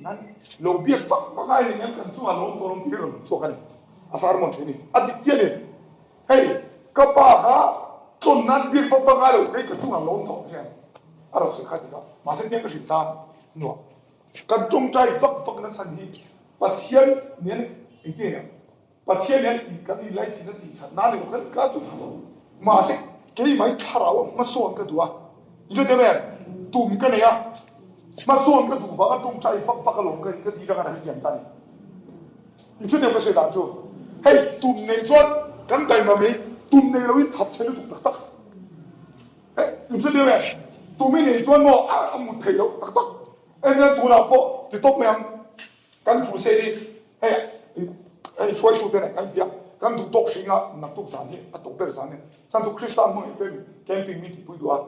nan lo biak vak vak ai hian kan chungah lawm tawh lawm tih hi rawn chhuak a ni. A sermon thin ni. A dik chiah ni. Hei ka pa kha tlawn nan biak vak vak ngai lo kei ka chungah lawm tawh hian a rawn sawi kha dik a. Mahse tiang ka hrilh ta hnuah kan tawngtai vak vak na chhan hi Pathian nen engtin eng Pathian hian in kan inlaichin a tih that nan emaw kan inkar duh that lo. Mahse, keimah hi thlarau a hmasawn ka duh a. In hre em? Tum ka nei a, hmasawn ka duh vanga tawngtai fak fak alawm ka ka tih dang a hrethiam ta ni. In hre em ka sawi dan chu? Hei, tum nei chuan kan taima mai, tum nei loin thap chhe lutuk tak tak. Hei, in hre em? Tum i nei chuan maw a mut theih loh tak tak. Engtiang tunah pawh ti tawp mai ang. Kan thu se hi hei hei hruaitute nen kan biak kan duh tawk hring a naktuk zan hi a tawk ber zan ni chhan chu Krista hmangaih ten camping mi tihpui duh a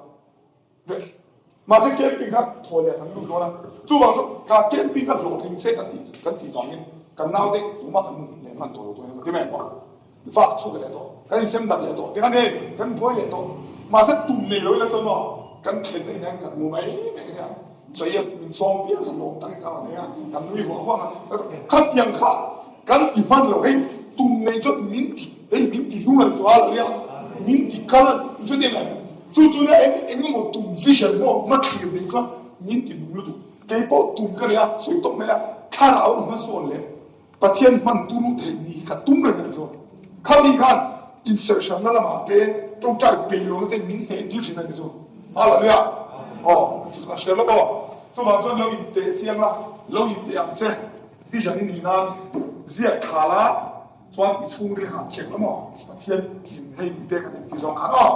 mahse camping kha thaw leh kan lut dawn a chuvang chu kha camping kha hlawhtling se kan tih kan tih vangin kan naute tumah kan hmu leh hman tawh lo dawn emaw ti mai ang Vak chhuak leh tawh, kan insem darh leh tawh, tikhan hei kan buai leh tawh. Mahse tum nei lo ila chuan maw kan thlenna in hian kan mu mai mai ania. Chaia min sawm piang kha lawm takin kan rawn nei a, kan nui huah huah a. Khatiang kha kan ti hman lo, hei tum nei chuan min ti hei min ti hnung a ni chu hallelujah, min ti kal chu ni mai. Chu chu nia eng eng emaw tum vision maw hmathlir nei chuan min ti nung lutuk. Keipawh tum ka nei a, sawi tawp mai a, thlarau hmasawn leh Pathian hman turu theih ni hi ka tum reng a ni zawk. Khami khan inserhsanna lamah te tawngtai peih lohna te min hneh tir thin a ni zawk. Hallelujah! Aw, chu chu ka hria lawk aw. Chuvang chuan lo inteh chiang la, lo inteh ang che. Vision i nih nan ziak thla la, chuan i chhungril khan check la maw? Pathian in hei mi pek a ni tih zawng khan aw.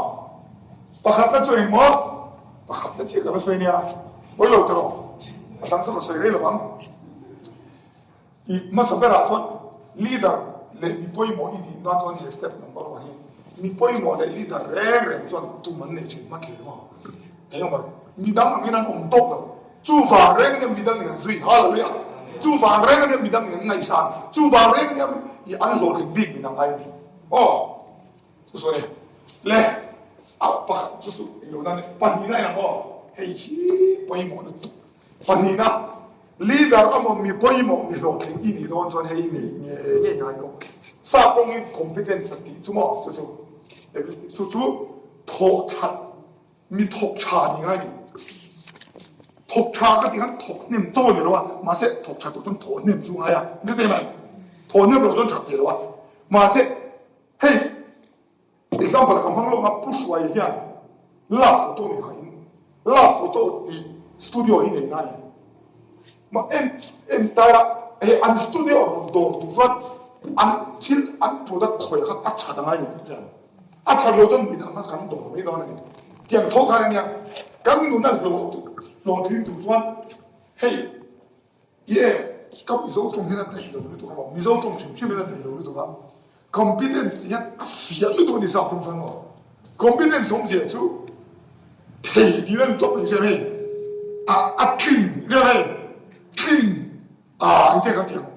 Pakhatna chu engmaw? Pakhatna chiah ka la sawi nia. Pawi lo tawh rawh. A dang chu ka sawi rei lo ang. Tih hmasa berah chuan leader leh mi pawimawh i nih nan chuan he step number one hi mi pawimawh leh leader reng reng chuan tum an nei thin hmathlir maw? Eng emaw midang angin an awm tawp lo. Chuvang reng ania midang in an zui hallelujah chuvang reng ania midang in an ngaihsan chuvang reng ania i an hlawhtling bik midang ai ni aw chu chu ani le a pakhat chu chu englo nan pahnihna in ang aw hei hi pawimawh lutuk Pahnihna, leader amaw mi pawimawh mi hlawhtling i nih dawn chuan hei ngei ngei ngei ngai lo. Sap kawngin competence a tih chu maw chu chu ability chu chu thawh that mi thawk tha ni ngai ni. Thawk tha ka tih khan thawk hnem chaw a ni lo a, mahse thawk tha tur chuan thawh hnem chu ngai a, ni te mai. Thawh hnem loh chuan that thei lo a, mahse hei example ka hmang lawk a, Pu Hruai hian love photo ni kha in love photo tih studio hi nei na a ni. Ma en entire a hei an studio a rawn dawr tur chuan an thil an product khawiah khan a that a ngai lo tih chian. A that lo chuan midang kha kan dawr mai dawn a ni. Tiang tho khan ania kan nuna hlawh hlawhtling tur chuan hei ye ka Mizo tawng hian a daih lo lutuk a maw Mizo tawng hrim hrim hian a daih lo lutuk a competence hian a fiah lutuk a ni sap tawng chuan maw competence awmzia chu thei tih an chawp hei hei a a tling hei tling a engte kan tih ang.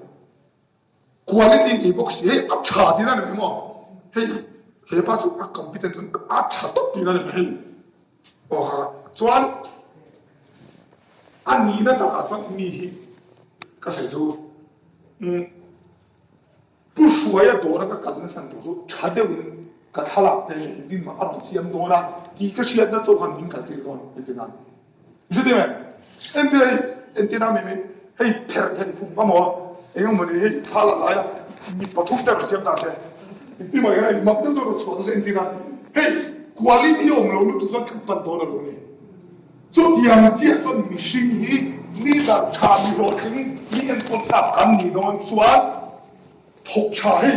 Quality nei bawk si hei a tha tihna a ni mai maw? Hei he pa chu a competent chuan a tha tawp tihna a ni mai hei. Aw ha chuan a nihna takah chuan mi hi ka sawi chu umm Pu Hruaia dawra ka kal nasa tur chu tha deuhin ka thlalak te hei engtin mah a rawn siam dawn a tih ka hriatna chauh khan min kaltir dawn engtin a Zute mai, entir hei, entir a mimi, hei pherh then phung a maw, eng emaw ni hei thla la lai a, mi pathum te rawn siam ta se, engtin mah hian hei mak deuh deuh rawn chhuah ta se entir a, hei quality awm lo lutuk chuan kan pan dawn a lo ni. Chutiang chiah chuan mihring hi mi dar tha, mi hlawhtling, mi enkawl tlak kan nih dawn chuan thawk tha hei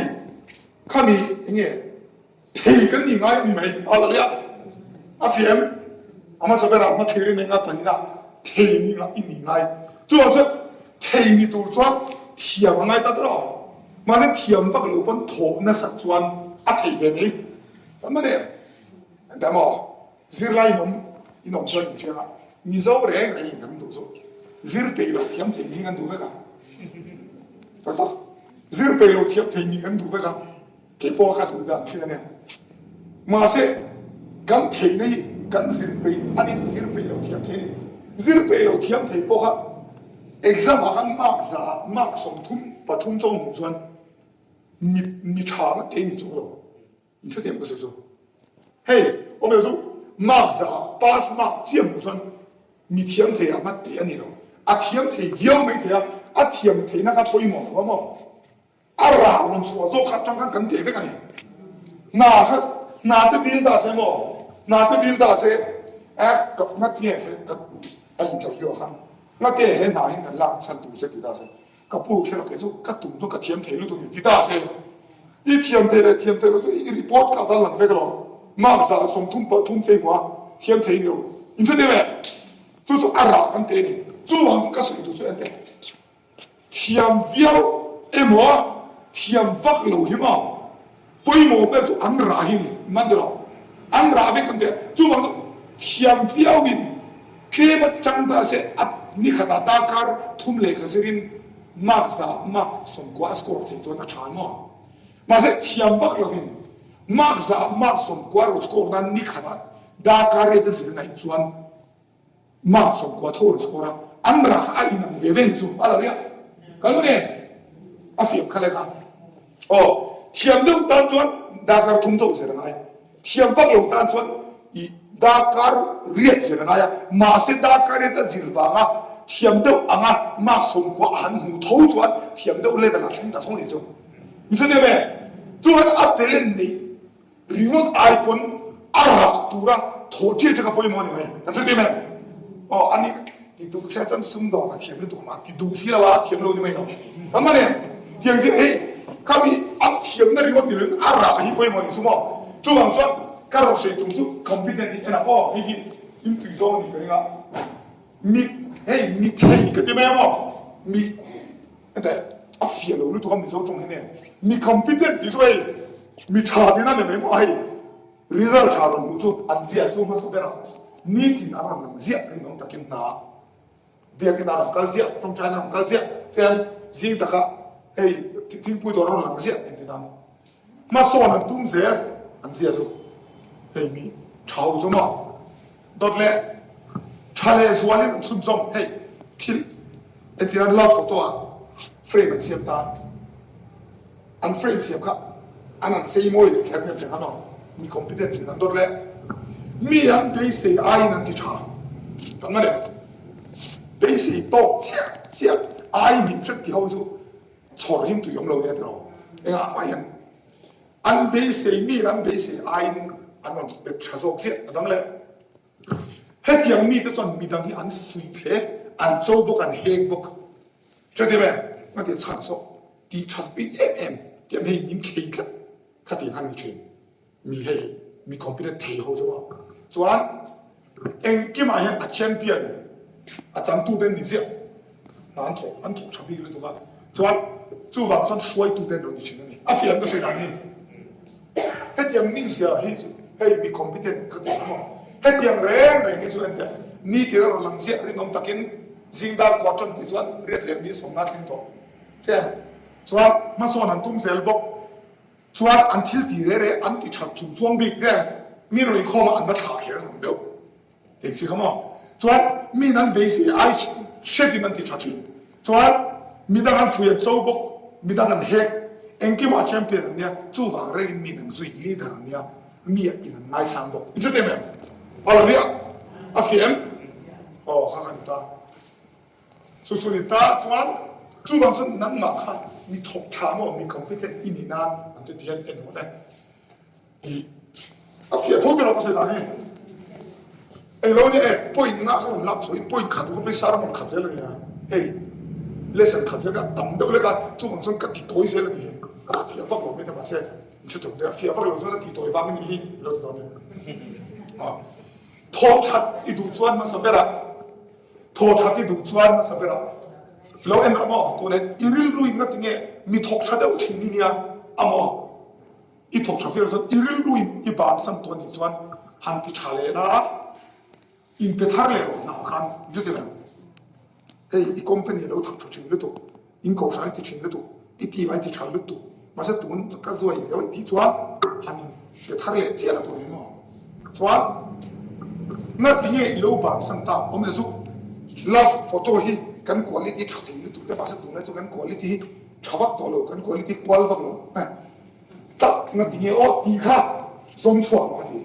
khami enge Thei kan nih ngai a ni mai. Hallelujah! A fiam a hmasa berah hmathlir in enga panin ah thei ni i nih ngai. Chuvang chuan thei ni tur chuan thiam a ngai ta tawh. Mahse thiam vak lo pawn thawh nasat chuan a thei ve mai. Kan mah nen engtai maw zirlai in awm in awm chuan in hria a, Mizo reng reng in kan duh chu zir peih lo thiam thei ni kan duh vek a. Tak tak zir peih lo thiam thei ni kan duh vek a. Kei pawh ka duh dan thin a nia. Mahse, kan theihna hi kan zir peih a ni, zir peih lo thiam thei a ni. Zir peih lo thiam thei pawh kha exam ah khan mark za ah mark 33 pathum chauh hmuh chuan mi mi tha ngawt te ni chung lo. In hrethiam ka sawi chu. Hei, awmzia chu mark za ah pass mark chiah hmuh chuan mi thiam thei ah ngawt te a ni lo. A thiam thei viau mai thei a, a thiam theihna kha pawimawh lo a maw? A rah rawn chhuah zawk kha atang khan kan teh vek a ni. Hna kha hna te dil ta se maw? Hna te dil ta se eh ka ngatinge he ka a interview ah khan ngatinge he hna hi kan lak chhan tur che ti ta se ka pu kher kei chu ka tum chu ka thiam thei lutuk ni ti ta se i thiam thei leh thiam thei lo chu i report kha a lang vek lo mark 33 chei hmu a thiam thei ni lo in hre teh ve chu chu a rah kan teh a ni chuvang ka sawi duh chu en teh. Thiam viau emaw thiam vak lo hi maw pawimawh ber chu an rah hi ni man tiraw an rah vek an tia chuvang chu thiam viau in tlem a chang ta se a ni khatah darkar thum lehkha zirin mark za mark 90 a score theih chuan a tha maw mahse thiam vak lovin mark za mark 90 rawn score nan ni khatah darkar riat a zir ngaih chuan Mark 90 tho an score a, an rah kha a inang ve ve ni chu a lo nia. Kan mu nen a fiam kha le kha. Aw, thiam deuh tan chuan darkar thum chauh zir a ngai. Thiam vak lo tan chuan i darkar riat zir a ngai a, mahse darkar riat a zir vanga thiam deuh anga mark 90 a han hmuh tho chuan thiam deuh level ah thleng ta tho ni chu. Mi chu nia ve. Chuan a talent neih Ringawt ai pawn a rah tura thawh ṭiah ṭiah ka pawimawh a ni mai. Kan hre em em? Aw, ani ti duh sia chuan sumdawng a thiam lutuk ang a, ti duh si lo a, a thiam lo ni mai lo. Kan man em? Tiang chiah hei, khami a thiamna ringawt ni loin a rah hi pawimawh a ni chu maw? Chuvang chuan ka rawn sawi tum chu competent hi en ang aw, hei hi in tui zawng a ni ka ring a, mi hei mi thei ka ti mai ang aw, mi Heta a fiah lo lutuk a Mizo tawng hi nge mi competent tih chu hei mi tha tihna ni mai maw hei result tha rawn hmuh chu an ziah chu hmasa ber a nitin an rawn lang ziah rinawm takin hna biakin a rawn kal ziah tawngtaina a rawn kal ziah chuan zing taka hei thingpui dawr a rawn lang ziah engtin ang hmasawn an tum zel an ziah chu hei mi tha ho chu maw Dawt leh tha leh zualin an chhunzawm hei thil entir an love photo ah frame an siam ta an frame siam kha an an chei mawi leh kher hmel che kha maw mi competent in an dawt leh mi an beisei aiin an ti tha. Kan nga leh beisei tawk chiah chiah ai min hret ti ho chu chhawr him tui awm lo nia tiraw. Engah mah hian an beisei mi an beisei aiin an rawn pe tha zawk chiah a dang leh. Hetiang mite chuan midang hi an fuih hle, an cho bawk, an hek bawk. Hrethiam em? Nga ti chhan sawh tih that bik em em tiang hei min khei tlat kha ti khan ni thin. Mi hei mi competent thei ho chu maw. Chuan engkimah hian a champion a changtu ten ni ziah hna an thawk an thawk tha bik lutuk a. Chuan chuvang chuan hruaitu ten lo ni thin a ni. A fiam ka hre dan hi. Hetiang mizia hi chu hei mi competent ka ti ang maw? Hetiang reng reng hi chu engtiang ni tir a rawn lang ziah rinawm takin zing dar kua tan tih chuan riat leh mi sawmna thleng tawh che chuan hmasawn an tum zel bawk chuan an thil ti re re an ti that chung chuang bik reng mi rawn inkhawm a an va thlah kher ang deuh. Eng chi kha maw? Chuan mi nan beisei ai hretin an ti tha thin. Chuan midang an fui an cho bawk, midang an hek, engkimah champion an nia, chuvang rengin mi nan zui leader an nia, mi ah in an ngaisang bawk. In hre em em? Hallelujah! A fiah em? Aw kha ka ni ta. Chu chu ni ta chuan chuvang chuan nangmah kha mi thawk tha maw, mi confident i nih nan an ti hian en rawh le. A fiah tho ber a ka sawi dan hi. Englo nia e, point nga kha rawn lak chhuah hi point khat ru pawisa rawn khat zel a nia. Hei lesson khat zel ka tam deuh lek a, chuvang chuan ka ti tawi zel a ni hi. A fiah vak lo mai ta mahse in hre thawk deuh a, fiah vak lo chuan a ti tawi vang a nih hi ilo ti dawn nia. Thaw that i duh chuan hmasa berah thaw that i duh chuan hmasa berah lo en rawh maw tun e i rilru in ngatinge mi thawk tha deuh thin ni nia a maw. I thawk tha viau chuan i rilru in i bansan tawh anih chuan han ti tha leh la a, in pe thar leh rawh hnah khan chuti reng. Hei i company a lo thawk tha thin lutuk, in kohhran i ti thin lutuk, i team a i ti tha lutuk, mahse tun ka zuai riau i tih chuan han in pe thar leh chiah la tur ni maw? Chuan ngati nge i lo bansan ta awmze chu love photo hi kan quality tha thei lutuk te mahse tunlai chu kan quality hi tha vak tawh lo, kan quality kual vak lo. Tak na ti nge aw ti kha zawm chhuak rawh a ti.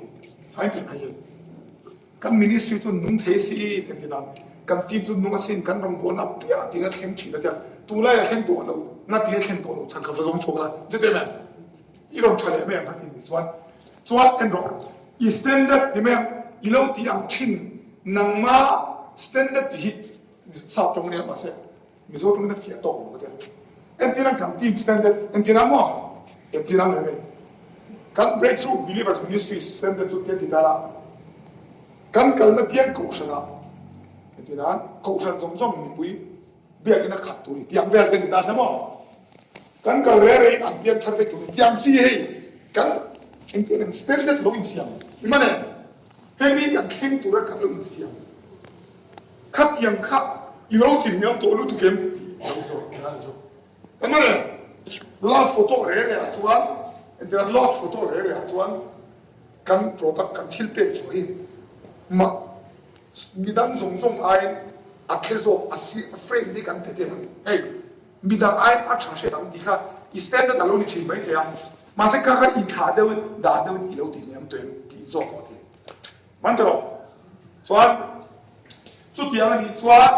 Hai ti mai hi. Kan ministry chu nung thei si kan ti dan. Kan team chu nung asin kan rawngbawlna piah ti nga thleng thin a tia. Tunlai a thleng tawh lo, na ti a thleng tawh lo chhan kha va zawng chhuak la. Zet em em. I rawn tha leh mai ang kha ti ni chuan. Chuan en rawh. I standard ti mai ang. I lo ti ang thin nangma standard ti hi sap tawng nia mahse Mizo tawngin a fiah tawk lo ka ti a. Entir ang kan team standard entir ang maw? Entir ang mai mai. Kan Breakthrough Believers Ministries standard chu tian ti ta la. Kan kalna biak kohhran ah entir nan kohhran zawng zawng mipui biakin a khat tur hi tiang vel te ni ta se maw? Kan kal re re in an biak thar vek tur hi tiang chi hei kan entir ang standard lo insiam i man em? Hemi kan thleng tura kan lo insiam. Khatiang kha i lo ti hniam tawh lutuk em tih lo zawh a ni zawk. Kan man em? Love photo re re ah chuan entirah love photo re re ah chuan kan product kan thil pek chhuah hi mah midang zawng zawng aiin a thle zawk a si a frame hi kan pe tel ang. Hei midang aiin a tha hret ang tih kha i standard a lo ni thin maithei a mahse kha kha inthlah deuhin dah deuhin i lo ti hniam tawh em tih zawk a ti. Man ta lo. Chuan chutiang a nih chuan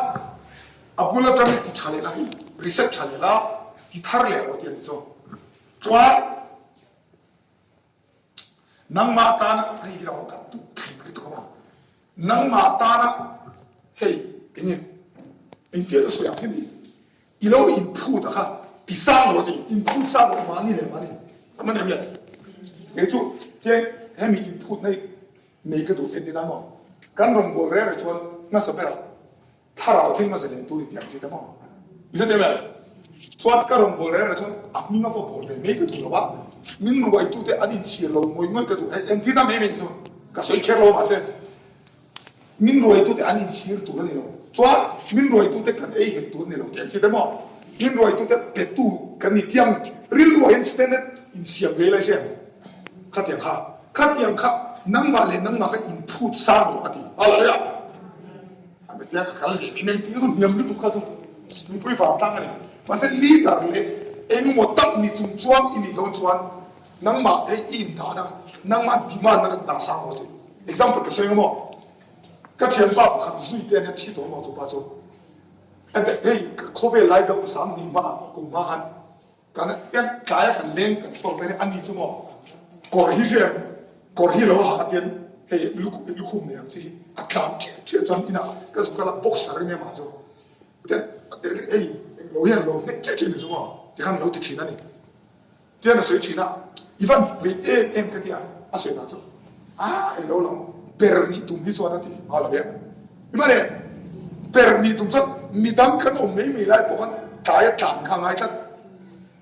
a bul atangin ti tha leh la hei reset tha leh la ti thar leh rawh tih a nih chu. Chuan nangmah tana hei hi lo ka tuk thei lutuk a nangmah tana hei enge engtia ka sawi ang hemi I lo inphut a kha ti sang lo a ti, inphut sang lo mahni leh mahni a man em le? Kei chu heng hemi inphut nei nei ka duh entin a maw? Kan rawngbâwl reng reng chuan hmasa berah thlarau thil hmasa len tur in tiang chi ta maw? I hre em le? Chuan ka rawngbâwl reng reng chuan a hming a va bawl ve mai ka duh lo a, min ruaitute an inchhir lo ngawih ngawih ka duh. Hei engtin a mai mai chu ka sawi kher lo mahse Min ruaitute an inchhir tur a ni lo. Chuan min ruaitute kan ei het tur a ni lo tih an chhit em aw? Min ruaitute petu kan ni tiang rilru ah hian standard insiam ve ila hriat khatiang kha khatiang kha nangmah leh nangmah kha inphut sang rawh a ti. Hallelujah! A be tiang ka kal leh min engtin chu hniam lutuk kha chu mipui vang tlang a ni. Mahse leader leh engemaw tak ni chung chuan i nih dawn chuan nangmah hei i indah na nangmah demand na ka dah sang rawh a ti. Example ka sawi ang maw? Ka thianpa pakhat zui te ania thi tawh maw chupa chu. Hei khawvel lai deuh 2000 hma kum hma khan kan pian tlai a kan leng kan chhuak dawn ani chu maw kawr hi hriam kawr hi lo ha tian hei lukhum nei ang chi hi a tlan chiah chiah chuan inah ka zuk kal a boxer in emaw chu tian hei englo hian lo hnek chiah chiah ni chu maw tikhan lo ti thin a ni. Tian a sawi thin a, i van vei em em ka ti a, a sawi dan chu a eng lo lang ber nih tum hi chuan a ti nghal a nia. I mah le ber nih tum chuan midang kan awm mai mai lai pawh khan tlai a tlan kha a ngai tlat.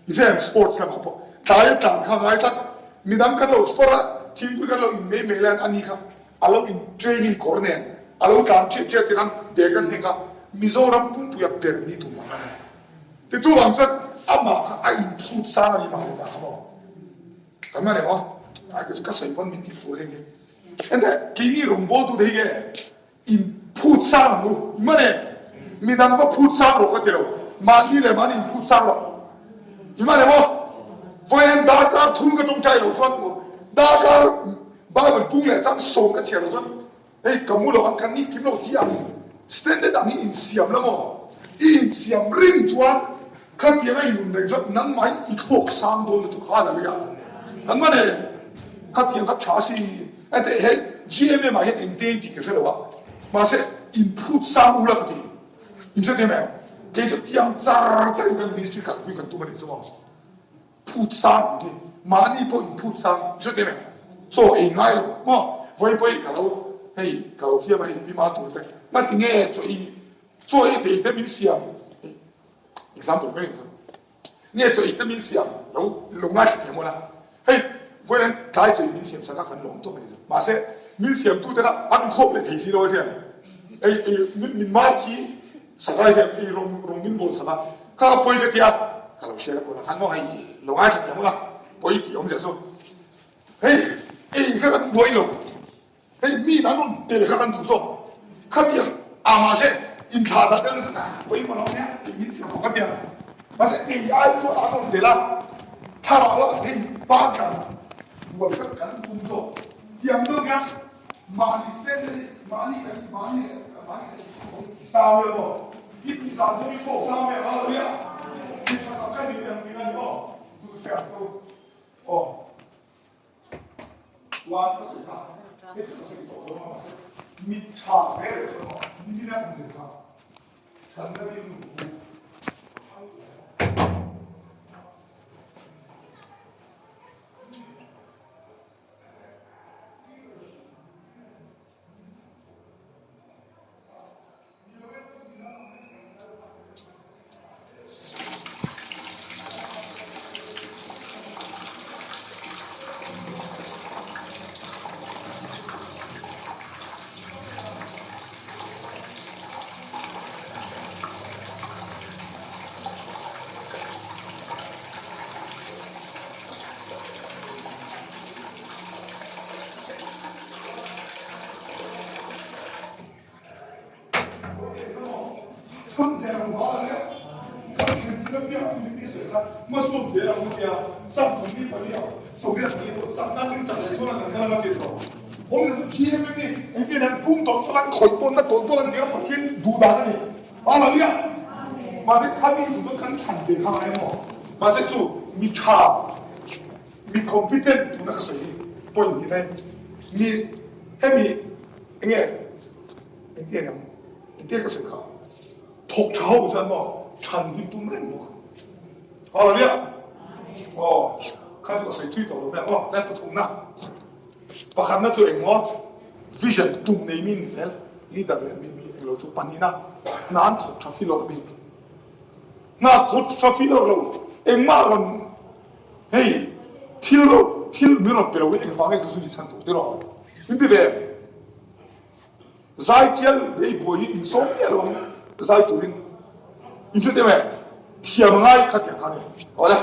I hre em sports lamah pawh tlai a tlan kha a ngai tlat. Midang kan lo far a, thingpui kan lo in mai mai laiin ani kha a lo in training kawr nen a lo tlan chiah chiah te khan bag a hnek a, Mizoram pumpuia ber nih tum ang a ni. Titu ang chuan amah kha a inphut sang a ni mah leh mah kha maw? Kan mah leh maw? Ai ka sawi pawn min ti fuh reng hi. Ente keini rawngbawltu te hi nge inphut sang ang u? Mah le midang va phut sang rawh ka ti lo. Mahni leh mahni inphut sang rawh. I mah le maw? Vawiin darkar thum ka tawngtai loh chuan darkar Bible pung leh chang sawm ka chhiar loh chuan Hei ka mu lo ang ka ni kim lo tih ang standard ang hi insiam la maw? I insiam ring chuan khatiang a inun reng chuan nangmah hi i thlawk sang dawn lutuk kha a lo ia. Kan man e khatiang kha tha si a teh hei GMM ah hian engte in tih ka hre lo a mahse inphut sang ula ka ti. In hre thei mai kei chu tiang char char in kan ministry kalpui kan tum a nih chu maw. Phut sang ang hi mahni pawh in phut sang hre teh mai chaw ei ngai lo maw vawi pawi ka lo hei ka lo fiam a hei pi ma tur te ngati nge chaw ei chaw ei thei te min siam example mai ni nge chaw ei te min siam lo lo ngai thla thiam ula hei vawi nen tlai chaw ei min siam sak a kan lawm tawp a ni mahse min siam tu te kha an khawp leh thei si lo a hriat ei ei min mar khi Sakai hian ei rawng rawng min bawl sak a, ka pawi ka ti a, ka lo hriat a pawn a khan maw hei lo ngaithla thiam ula pawi tih awm zel chu hei ei kha kan buai lo hei mi an rawn tel kha kan duh zawk khatiang a mahse inthlah dah deuh na chuan a pawi maw lo nia tih min siam rawh ka ti a mahse ei ai chuan an rawn tel a thlarau a hei ban than buai kha kan tum zawk tiang deuh hian Mahni stand mahni kan mahni mahni kan ti sang vel maw? I ti zan chu i thawk sang ve a lo nia. Mi tha tak kha ni ang tih na ni maw? Chu chu hriat chu aw. Chuan ka sawi kha he chu ka sawi tawh lo a mahse mi tha ve reuh chu maw? Nimin a kan zir kha thanna rilru pu. Mahse chu mi tha Mi competent tuna ka sawi hi point ni mai. Mi hemi enge enge ang engte ka sawi kha thawk tha ho chuan maw than hi tum reng bawk. Hallelujah. Aw kha chu ka sawi thui tawh lo mai ang aw lai pathumna pakhatna chu eng maw vision tum nei mi ni zel leader leh mi mi englo chu pahnihna hna an thawk tha filawr bik hna thawk tha filawr lo engmah rawn Hei thil ro thil min rawn pe lo hi engvang nge ka zui chhan tur tiraw? Min ti ve em? Zai tial lei buai hi insawm miah lo ang zai turin in hre teh mai thiam ngai kha tiang kha ni. Awle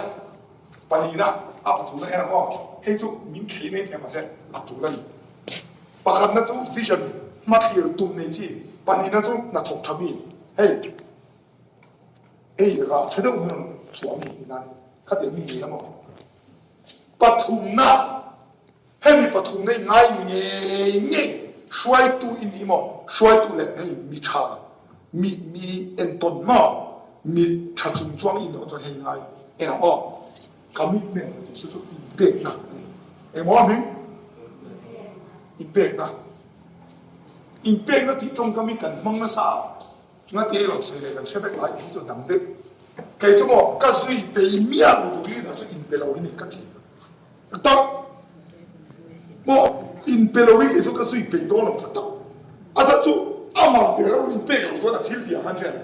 pahnihna a pathumna en ang aw hei chu min khei mai thei mahse a tul a ni. Pakhatna chu vision hmathlir tum nei chi pahnihna chu hnathawk tha mi hei. Hei rah tha deuh min rawn chhuah mi ti nan khatiang mi ni emaw pathumna hemi pathumna i ngai ngei ngei. Hruaitu i ni maw? Hruaitu leh hei mi tha, mi mi entawn maw? Mi tha chungchuang i nih chuan hei ngai en ang aw. Commitment tih chu chu inpekna a ni. Engmaw a hming? Inpekna. Inpekna tih tawngkam hi kan hmang nasa a, ngati ei lo sawi leh kan hre vek lai hi chu a dang deuh. Kei chu maw ka zui pei miah lo tur leader chu inpe lo hi ni ka ti. Tak tak maw inpe lo hi kei chu ka zui peih dawn lo tak tak. A chhan chu amah ber a inpek loh chuan a thil tih ah khan hriat.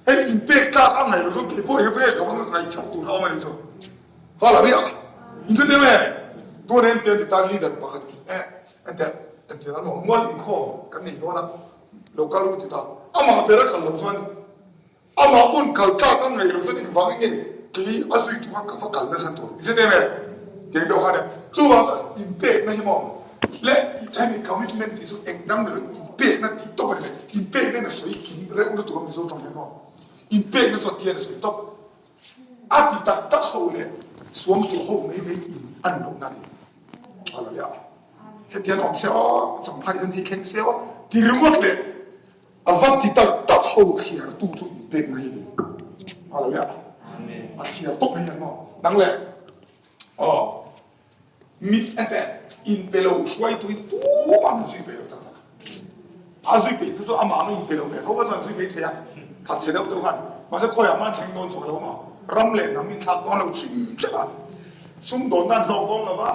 Hei inpek tlak a ngaih loh chuan kei pawh he vel ka va ngaihchak tur a awm a nih chu. Hallelujah! Inchutiang e, tun en tian ti tan leader pakhat eh entir entir an awm mual inkhawm kan nei dawn a, lo kal u ti ta. Amah ber a kal loh chuan amah pawn kal tlak a ngaih loh chuan engvangin nge kei a zui tu kha ka va kal nasa tur. Inchutiang e, tiang deuh khan e. Chuvang chuan inpekna hi maw leh hemi commitment tih chu engdang ber inpekna tih tawp a ni mai. Inpekna in a sawi kim reuh lutuk a Mizo tawng hian maw. Inpekna chuan tian a sawi tawp. A ti tak tak ho leh suam tuah ho mai mai in an lohna a ni. Hallelujah. Hetiang awm se aw, champhai hian hei thleng se aw, ti ringawt leh a va ti tak tak ho thliartu chu inpek mai a ni. Hallelujah. A thliar tawp mai hian maw. Nang leh aw Mi ete inpe lo hruaitu hi tumah an zui peih lo tak tak a. A zui peih tu chu amah ang inpe lo ve tho kha chuan zui peih thei a, that chhe deuh deuh khan. Mahse khawiah mah an thleng dawn chuang lo maw? Ram leh hnam inthlak dawn lo hrim hrim a, sumdawnna an hlawk dawn lo va,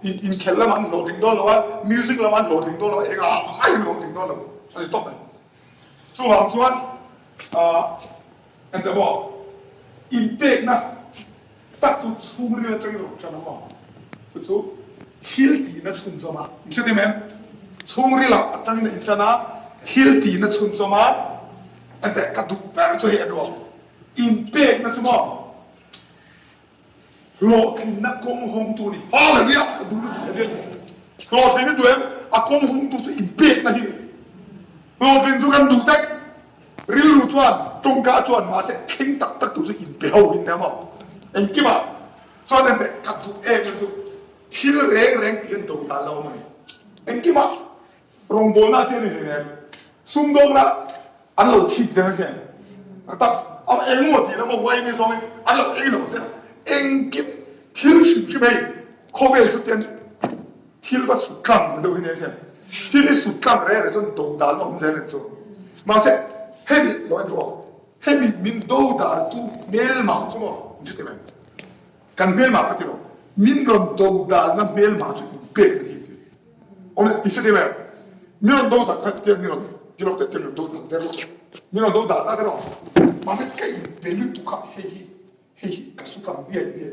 inkhelh lamah an hlawhtling dawn lo a, music lamah an hlawhtling dawn lo a, engah mah an hlawhtling dawn lo a ni tawp mai. Chuvang chuan engte maw inpekna tak chu chhungril atangin rawn tan ang aw. Chu chu thil tihna chhunzawm a, in hre em em? Chhungril ah atangin a intan a, thil tihna chhunzawm a, engte ka duh ber chu hei a ni aw. Inpekna chu maw Hlawhtlinna kawng hawngtu a ni. Hallelujah! Ka duh lutuk he riat hi. Hlawhtlin i duh em? A kawng hawngtu chu inpekna hi a ni. Hlawhtlin chu kan duh vek. Rilru chuan, tawngka chuan mahse thleng tak tak tur chu inpe ho hi nia maw? Engkimah chuan enteh ka duh em em chu thil reng reng tih hian do dan lo awm a ni. Engkimah rawngbawlna te a ni hleinem, sumdawngna An lo thik zel hian a tak a eng maw tih lama uai mai zawngin an lo ei lo zel a, engkim thil hrim hrim hei khawvel chu tian thil va sut tlang deuh hi nia hian thil hi sut tlang reng reng chuan do dan a awm zel ang chu mahse hemi lo en rawh hemi min do dan tu hmelma chu maw min hre thei mai kan hmelma ka ti lo min rawn do dalna hmelma chu inpek na hi ti. Awle i hre deuh em? Mi rawn do dah kha tiang mi rawn ti lawk teh tiang mi rawn do dah der lawk mi rawn do dah ta der aw. Mahse ka in pe lutuk kha hei hi hei hi ka su tlang biai biai.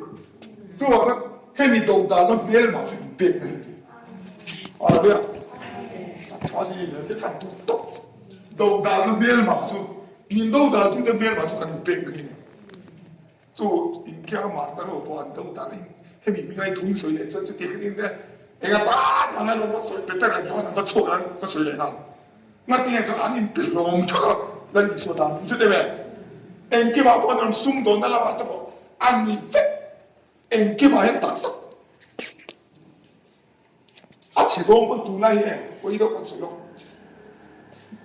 Chuvang chuan hemi do dan na hmelmah chu in pek na hi ti. Hallelujah. A tha si ni thil khan duh tawp. Do dan na hmelmah chu min do dan tu te hmelmah chu kan in pek na hi ni. Chu inkiang mah ta lo pawh an do tak in hemi hmingai thum sawi leh chuan chuti khat in te enga tan ang a lo va sawi pe per ang chuan an va chhuak ang ka sawi leh nghal. Ngatinge chuan an inpe hlawm thak a Lal Isua tan chu te ve engkimah pawh an rawn sum dawnna lamah te pawh an ni vek engkimah hian tak tak a chhe zawng pawn tunlai hi e pawi deuh kan sawi lo.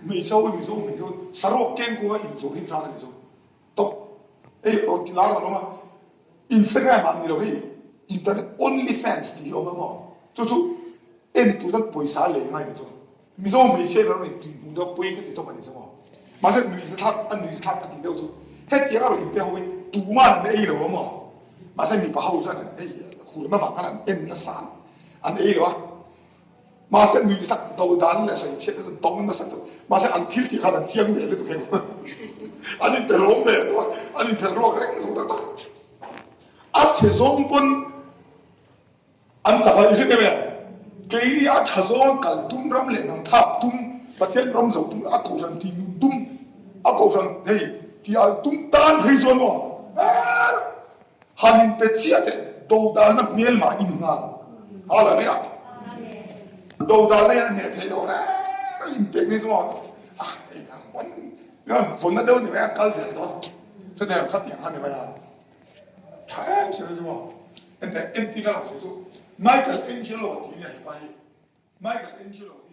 Hmeichhe ho Mizo hmeichhe ho saruak keng kunga inzawh hi tan a ni zawk. Top hei rawn ti lar an awm a, Instagram ah ni lo hei internet only fans tih hi a awm a maw chu chu en tur chuan pawisa a lei ngai ni chu Mizo hmeichhia in an rawn intih hmuh deuh pawi ka ti tawp a ni chu maw mahse nuihza thlak a nuihza thlak ka tih deuh chu hetiang a rawn inpe ho hi tuman an ei lo a maw mahse mipa ho chuan an ei hurna vang khan an en nasa an ei lo a. Mahse nui sak do dan leh sawi chhiat chu dawng nasa tuk. Mahse an thil tih khan an chiang ve lutuk heng. An in pelhawm ve lo a, an in phelh ruak reng lo tak tak. A chhe zawng pawn an chak a, i hre em em? Keini a tha zawng kal tum ram leh hnam thak tum, Pathian ram zo tum, a kohhran tih nun tum, a kohhran hei tih al tum tan phei chuan maw? Han in pe chiah teh dodalna hmel mah in nghal. Hallelujah. Dodalna hian a hneh theih loh reng in pek ni chu ah ei ang pawn yan vawna deuh ni mai a kal zel dawn. Chutiang khatiang kha ni mai a. Tha em si chu ente entina lo chu Michael Angelo tih nia hi pa hi Michael Angelo hi.